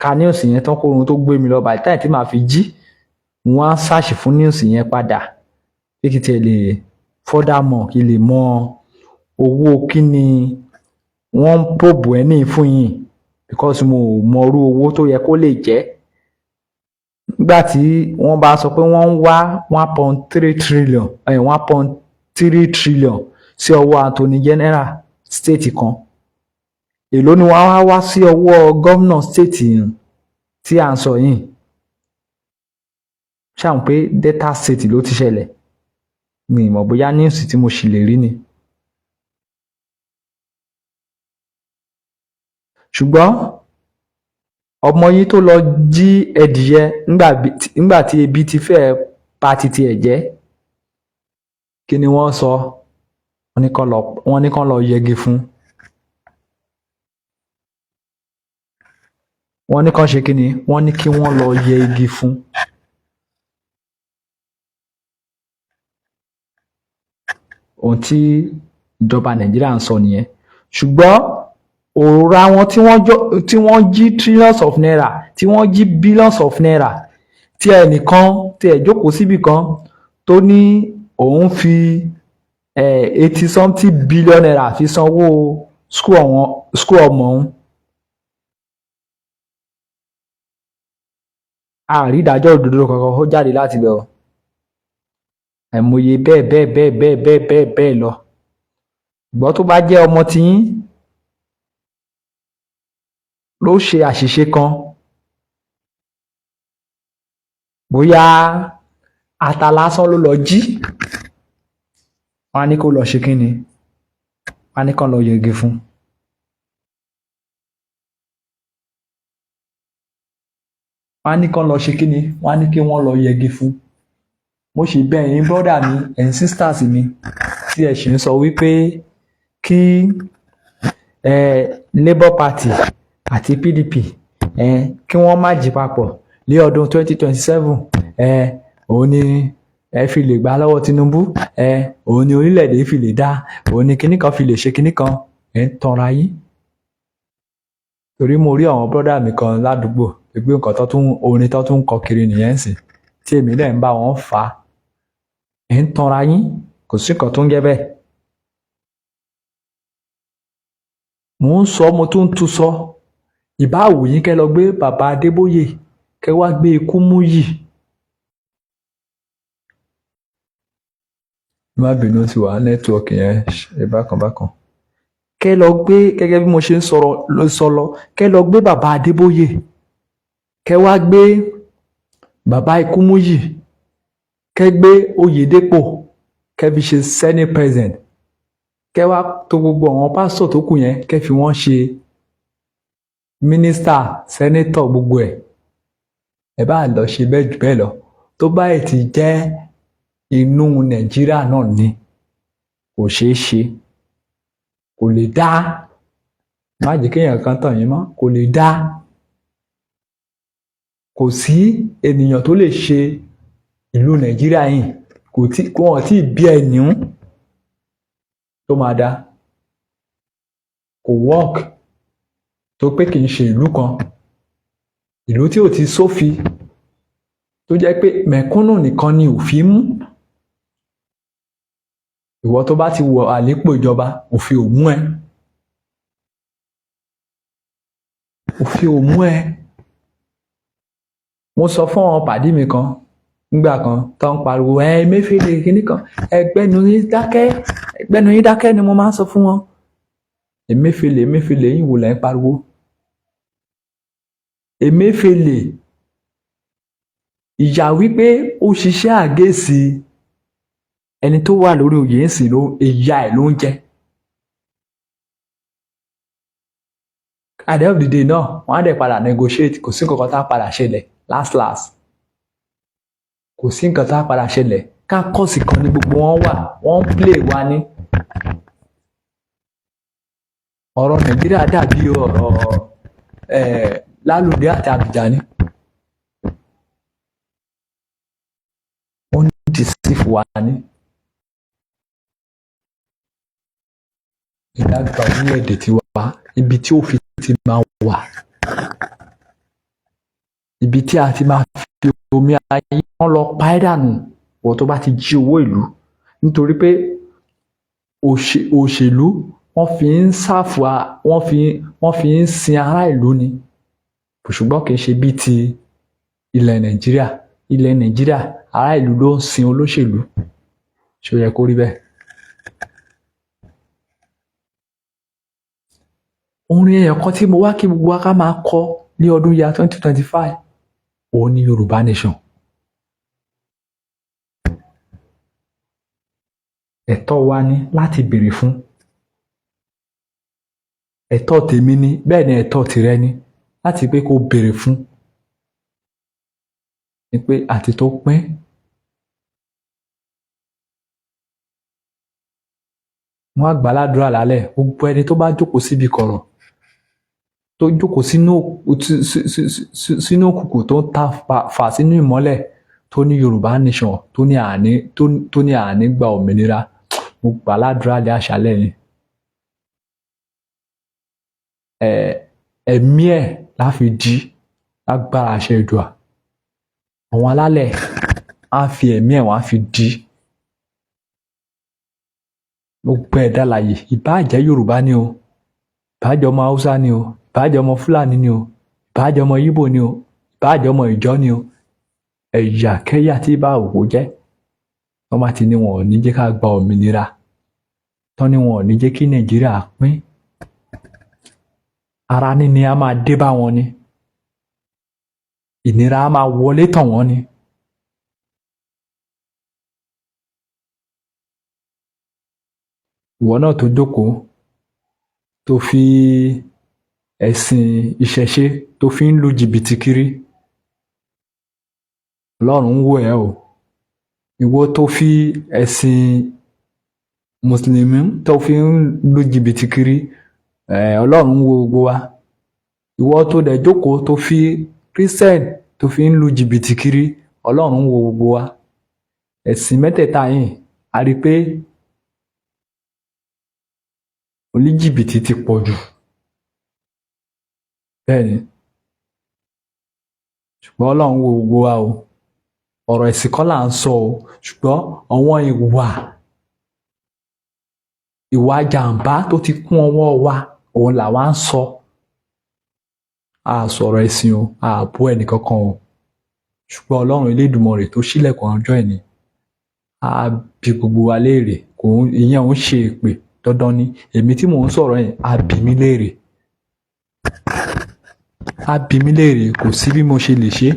ka news yẹn tán kó oorun tó gbé mi lọ. By the time tí màá fi jí, wọ́n á search fún news yẹn padà pé kí tiẹ̀ lè further mọ̀, kí lè mọ owó kí ni wọ́n ń probe ẹ̀ ní fún yìí, because mo ò mọrú owó tó yẹ kó lè jẹ́ nígbà tí wọ́n bá sọ pé wọ́n ń wá 1.3 trillion, 1.3 trillion sí ọwọ́ Attorney General state kan. Èló ni wọ́n á wá sí ọwọ́ gómìnà state tí à ń sọ yìí? Ṣáà pé Delta State ló ti ṣẹlẹ̀. Mi ì mọ̀ bóyá news tí mo ṣì lè rí ni. Ṣùgbọ́n ọmọ yín tó lọ jí ẹdìyẹ nígbà tí ebi ti fẹ́ẹ́ pa titi ẹ̀ jẹ́, kí ni wọ́n sọ? Wọ́n ní kán lọ yẹgi fún. Wọ́n ní kán ṣe kí ni? Wọ́n ní kí wọ́n lọ yẹ igi fún. Ohun tí ìjọba Nàìjíríà ń sọ nìyẹn. Ṣùgbọ́n òòrà wọn tí wọ́n jí trillions of naira, tí wọ́n jí billions of naira, tí ẹnìkan tí ẹ̀ jókòó síbì kan tó ní òun fi 80 something billion naira fi sanwó school ọmọ òun. Àrí ìdájọ́ òdodo kankan ó jáde láti bẹ̀ ọ́. Àìmọye bẹ́ẹ̀ bẹ́ẹ̀ bẹ́ẹ̀ bẹ́ẹ̀ bẹ́ẹ̀ bẹ́ẹ̀ bẹ́ẹ̀ lọ. Ṣùgbọ́n tó bá jẹ́ ọmọ tiyín ló ṣe àṣìṣe kan, bóyá ata lásán ló lọ jí, wọ́n á ní kó lọ ṣe kínni, wọ́n á ní kán lọ yẹgi fún. Wọ́n á ní kán lọ ṣe kínni, wọ́n á ní kí wọ́n lọ yẹgi fún. Mo sì bẹ̀ ẹ̀yin brother mi, ẹ̀yin sisters mi tí ẹ sì ń sọ wípé kí Labour Party àti PDP kí wọ́n má jí papọ̀ ní ọdún 2027, òun ni ẹ fi lè gbà lọ́wọ́ Tinubu, òun ni orílẹ̀-èdè fi lè dá, òun ni kinní kan fi lè ṣe kinní kan. Ẹ̀ ń tanra yín. Torí mo rí àwọn brother mi kan ládùúgbò pé nǹkan tó tún orin tó tún kọ kiri nìyẹn ń sìn, tí èmi náà ń bá wọn fà á. Ẹ̀ ń tanra yín, kò sí nǹkan tó ń jẹ́ bẹ́ẹ̀. Mò ń sọ, mo tún ń tún sọ, ìbá wù yín kẹ́ lọ gbé bàbá Adébóyè, kẹ́ wá gbé Kúmúyì. Má bínú sí wa, nẹ́tíwọ́ọ̀kì yẹn ṣe bákan bákan. Kẹ́ lọ gbé, gẹ́gẹ́ bí mo ṣe ń sọ̀rọ̀ sọ lọ, kẹ́ lọ gbé bàbá Adébóyè, kẹ́ wá gbé bàbá Kúmúyì, kẹ́ gbé Oyèdépò, kẹ́ fi ṣe senate president, kẹ́ wá tó gbogbo àwọn pásítọ̀ tó kù yẹn, kẹ́ fi wọ́n ṣe mínísítà, sẹ́nétọ̀, gbogbo ẹ̀. Ẹ bá lọ ṣe bẹ́ẹ̀ jù bẹ́ẹ̀ lọ, tó bá ẹ̀ ti jẹ́ inú Nàìjíríà náà ni, kò ṣeé ṣe, kò lè dá. Má jẹ́ kéèyàn kan tàn yín mọ́, kò lè dá. Kò sí ènìyàn tó lè ṣe ìlú Nàìjíríà yìí, kò tí wọn tí bí ẹnìún tó máa dá. Kò work, tó pé kì í ṣe ìlú kan, ìlú tí ò ti sófin, tó jẹ́ pé mẹ̀kúnnù nìkan ni òfin mú. Ìwọ tó bá ti wọ àlépò ìjọba, òfin ò mú ẹ, òfin ò mú ẹ. Mo sọ fún àwọn pàdé mi kan nígbà kan tó ń pariwo ẹ Emefiele kínní kan, ẹgbẹ́nu yín dákẹ́, ẹgbẹ́nu yín dákẹ́ ni mo máa ń sọ fún wọn. Emefiele, Emefiele yín wò lẹ́ ń pariwo. Emefiele ìyà wípé ó ṣiṣẹ́ àgẹ́sì ẹni tó wà lórí oyè ń sìn ló ìyà ẹ̀ ló ń jẹ. At the end of the day náà, wọ́n á dẹ̀ padà negotiate. Kò sí nǹkan kan tá a padà ṣẹlẹ̀ last last, kò sí nǹkan tá a padà ṣẹlẹ̀. Ká kọ́ọ̀sì kan ní gbogbo wọn wà, wọ́n ń play wa ní. Ọ̀rọ̀ Nàìjíríà dàbí ọ̀rọ̀ Lálùdé àti Àbíjà ni. Wọ́n ń deceive wa ní. Ìdàgbà orílẹ̀-èdè tiwa, ibi tí òfin ti máa wà, ibi tí a ti máa fi omi ayé wọn lọ pa ẹ́ dànù wọ́n tó bá ti jí owó ìlú, nítorí pé òṣèlú wọ́n fi ń ṣàfù, wọ́n fi ń sin ará ìlú ni, ṣùgbọ́n kì í ṣe bíi ti ilẹ̀ Nàìjíríà. Ilẹ̀ Nàìjíríà, ará ìlú ló ń sin olóṣèlú. Ṣé ó yẹ kó rí bẹ́ẹ̀? Orin ẹyọ kan tí mo wá kí gbogbo wa ká máa kọ ní ọdún ya 2025, òun ni Yorùbá Nation. Ẹ̀tọ́ wa ni láti béèrè fún. Ẹ̀tọ́ tèmi ni, bẹ́ẹ̀ ni ẹ̀tọ́ tìrẹ ni láti pé kó béèrè fún. Ni pé àti tó pín. Wọ́n á gbà ládùúrà lálẹ́, gbogbo ẹni tó bá jókòó síbi kọ̀rọ̀, tó jókòó sínú òkùnkùn, tó ń ta fà sínú ìmọ́lẹ̀, tó ní Yorùbá Nation, tó ní àní gba òmìnira, mo gbà ládùúrà lé àṣálẹ́ yìí. Ẹ̀mí ẹ̀ la fi di lágbára àṣẹ Èdùà. Àwọn alálẹ̀ á fi ẹ̀mí ẹ̀ wọ́n á fi di. Gbogbo ẹ̀dá alààyè, ìbáà jẹ́ Yorùbá ni o, ìbáà jẹ́ ọmọ Haúsá ni o, ìbáà jẹ́ ọmọ Fúlàní ni o, ìbáà jẹ́ ọmọ Íbò ni o, ìbáà jẹ́ ọmọ Ìjọ ni o, ẹ̀yàkẹ́yà tí bá wò jẹ́, wọ́n bá ti ní wọn ò ní jẹ́ ká gba òmìnira, tán ní wọn ò ní jẹ́ kí Nàìjíríà pín, ara níní á máa dé bá wọn ni, ìnira á máa wọlé tọ̀ wọ́n ni. Ìwọ náà tó jókòó, tó fi ẹ̀sìn ìṣẹ̀ṣe tó fi ń lu jìbìtì kiri, Ọlọ́run ń wò ẹ́ o. Ìwọ tó fi ẹ̀sìn mùsùlùmí tó fi ń lu jìbìtì kiri, Ọlọ́run ń wo gbogbo wa. Ìwọ tó dẹ̀ jókòó tó fi Christian tó fi ń lu jìbìtì kiri, Ọlọ́run ń wo gbogbo wa. Ẹ̀sìn mẹ́tẹ̀ẹ̀ta yìí, a rí i pé oníjìbìtì ti pọ̀ jù. Bẹ́ẹ̀ ni. Ṣùgbọ́n Ọlọ́run wo gbogbo wa o. Ọ̀rọ̀ ẹ̀sìn kọ́ là ń sọ o, ṣùgbọ́n àwọn ìwà jàǹbá tó ti kún ọwọ́ wa, òun làwa ń sọ. A sọ̀rọ̀ ẹ̀sìn o, a bú ẹnì kankan o. Ṣùgbọ́n Ọlọ́run Elédùmarè tó ṣílẹ̀kùn ọjọ́ ẹni, á bi gbogbo wa léèrè. Kò ń, ìyẹn ò ń ṣe èpè, dandan ni. Èmi tí mò ń sọ̀rọ̀ yẹn, á bi mí léèrè. Á bi mí léèrè, kò sí bí mo ṣe lè ṣe.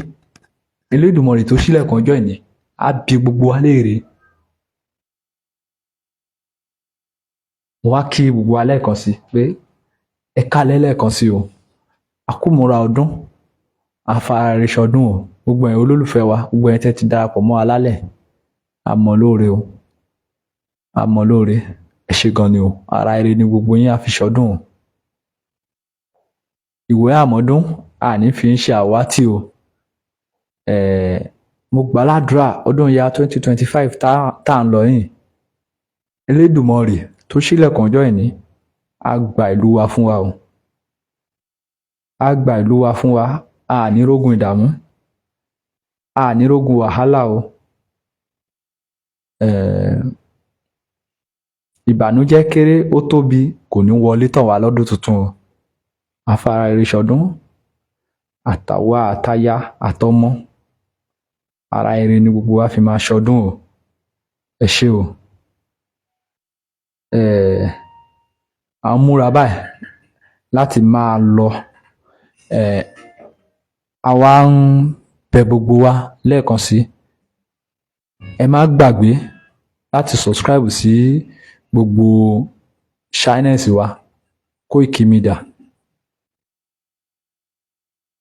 Elédùmarè tó ṣílẹ̀kùn ọjọ́ ẹni, á bi gbogbo wa léèrè. Mo wá kí gbogbo wa lẹ́ẹ̀kan sí pé ẹ káalẹ́ lẹ́ẹ̀kan sí o. A kú ìmúra ọdún, a fara ṣọdún o. Gbogbo ẹ̀yin olólùfẹ́ wa, gbogbo ẹ̀yin tẹ́ ti darapọ̀ mọ́ wa lálẹ́, a mọ̀ lóore o. A mọ̀ lóore. Ẹ ṣé gan ni o. Ara ire ni gbogbo yín á fi ṣọdún o. Ìwé àmọ́dún àní fi ń ṣe àwátì o. Mo gbàládùra, ọdún ya 2025 tá à ń lọ yìí, Elédùmarè tó ṣílẹ̀kùn ọjọ́ ìní á gba ìlú wa fún wa o, á gba ìlú wa fún wa. A ní rógun ìdààmú, a ní rógun wàhálà o. Ìbànújẹ́ kéré ó tóbi kò ní wọlé tọ̀ wá lọ́dún tuntun o. Afárá ire ṣọdún, àtàwa àtaya àtọmọ, ara ire ni gbogbo wa fi máa ṣọdún o. Ẹ ṣé o. À ń múra báyìí láti máa lọ. Àwa ń bẹ̀ gbogbo wa lẹ́ẹ̀kan sí, ẹ má gbàgbé láti subscribe sí gbogbo channels wa, Koiki Media.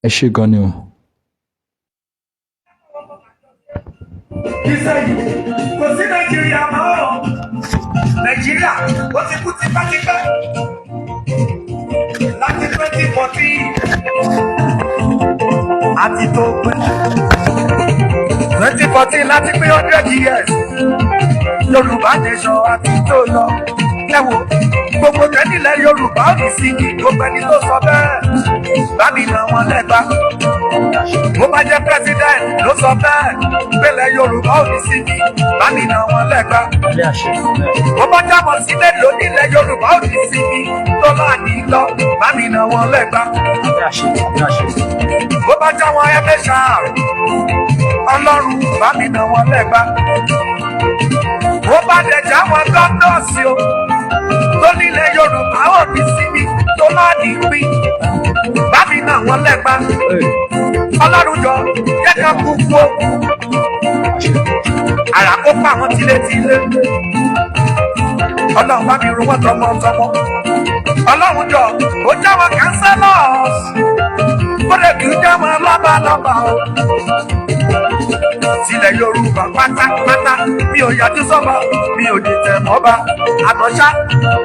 Ẹ ṣé gan ni o. Ìsẹ̀yìn kò sí Nàìjíríà mọ́ ọ́. Nàìjíríà ó ti kú tipẹ́tipẹ́ láti 2014 àti tó pé 2014 láti pé 100 years Yorùbá nation àti tó lọ. Ẹ wo gbogbo tẹ́nilẹ̀ Yorùbá ò ní sí ní gbogbo ẹni tó sọ bẹ́ẹ̀, bá mi nà wọ́n lẹ́gbàá. Bó bá jẹ́ president ló sọ bẹ́ẹ̀ pẹ̀lẹ́ Yorùbá ò ní sí ní, bá mi nà wọ́n lẹ́gbàá. Bó bá jábọ̀ sílẹ̀ lónílẹ̀ Yorùbá ò ní sí ní tó máa ní lọ, bá mi nà wọ́n lẹ́gbàá. Bó bá jáwọn ẹgbẹ́, Ọlọ́run, bá mi nà wọ́n lẹ́gbàá. Bó bá dẹ̀ jáwọn governors o tó nílẹ̀ Yorùbá ò ní síbi tó máa ní pín, bá mi nà wọ́n lẹ́gbàá. Ọlọ́run jọ jẹ́ ká kú kú ó àrà kó pa àwọn tilétilé. Ọlọ́run, bá mi rú wọn tọmọtọmọ. Ọlọ́run jọ, ó jáwọn councillors, ó lè kí jáwọn lọ́balọ́ba o tilẹ̀ Yorùbá pátápátá. Mi ò yàtú sọ́mọ, mi ò dìtẹ̀ mọ́ba, àmọ́ ṣá,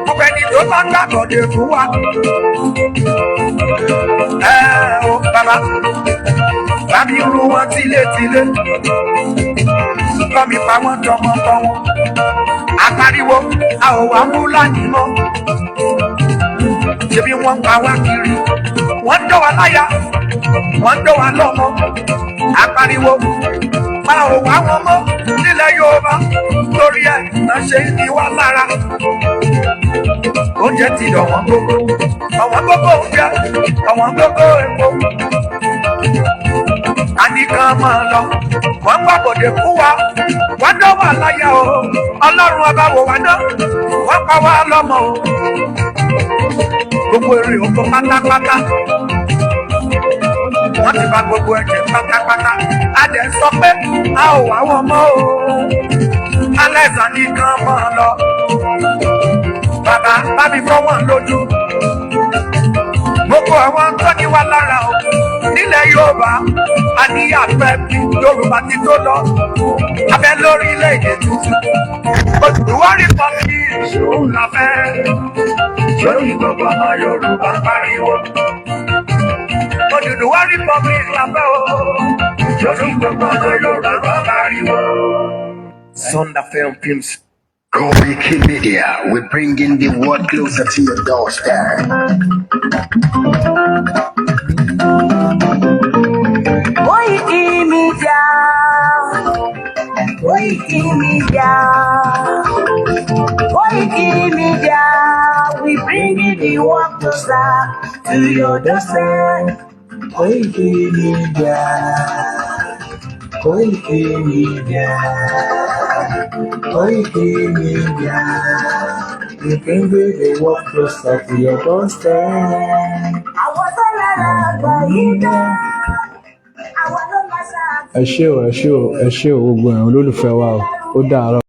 gbogbo ẹni tó bá gbàgbọ́dé fún wa. Ẹ o bàbá, bá mi rú wọn tilétilé, bá mi pa wọ́n tọmọtọmọ. Apariwo a ò wá Fúlàní mọ́, ṣebí wọ́n ń pa wá kiri, wọ́n ń dọ́ wa láyà, wọ́n ń dọ́ wa lọ́mọ. Apariwo a ò wá wọn mọ́ nílẹ̀ Yorùbá, torí ẹ̀ náà ṣe ń ní wá lára. Oúnjẹ ti dọ̀wọ́n gógó, ọ̀wọ́n gógó oúnjẹ, ọ̀wọ́n gógó epo. Àníkàn máa lọ, wọ́n gbàbọ̀dé fún wa, wọ́n dọ́ wà láyà o. Ọlọ́run ọba, wò wá náà, wọ́n pa wá lọ́mọ o. Gbogbo èrè oko pátápátá, wọ́n ti bà gbogbo ẹ̀jẹ̀ pátápátá. A dẹ̀ sọ pé a ò wá wọn mọ́ o. Alẹ́sàn nìkan máa lọ. Bàbá, bá mi fọ́ wọn lójú, gbogbo àwọn tó ní wa lára o nílẹ̀ Yorùbá. Àníyàn fẹ́ bí Yorùbá ti tó lọ abẹ́ lórílẹ̀‐èdè tuntun, Odùduwà Republic ṣòun la fẹ́ lórí. Gbogbo ọmọ Yorùbá pariwo, Odùduwà Republic la fẹ́ o, lórí gbogbo ọmọ Yorùbá pariwo. Thunder Film Films. Koiki Media, we're bringing the world closer to your doorstep. Koiki Media, Koiki Media, Koiki Media, we bring the work closer to your doorstep. Koiki Media, Koiki Media, Koiki Media, we bring the work closer to your doorstep. Àwọn tó lára àgbà yìí dá, àwọn ló máa ṣáà. Ẹ ṣé o, ẹ ṣé o, ẹ ṣé o, gbogbo ẹ̀yin olólùfẹ́ wa o. Ó dàárọ̀.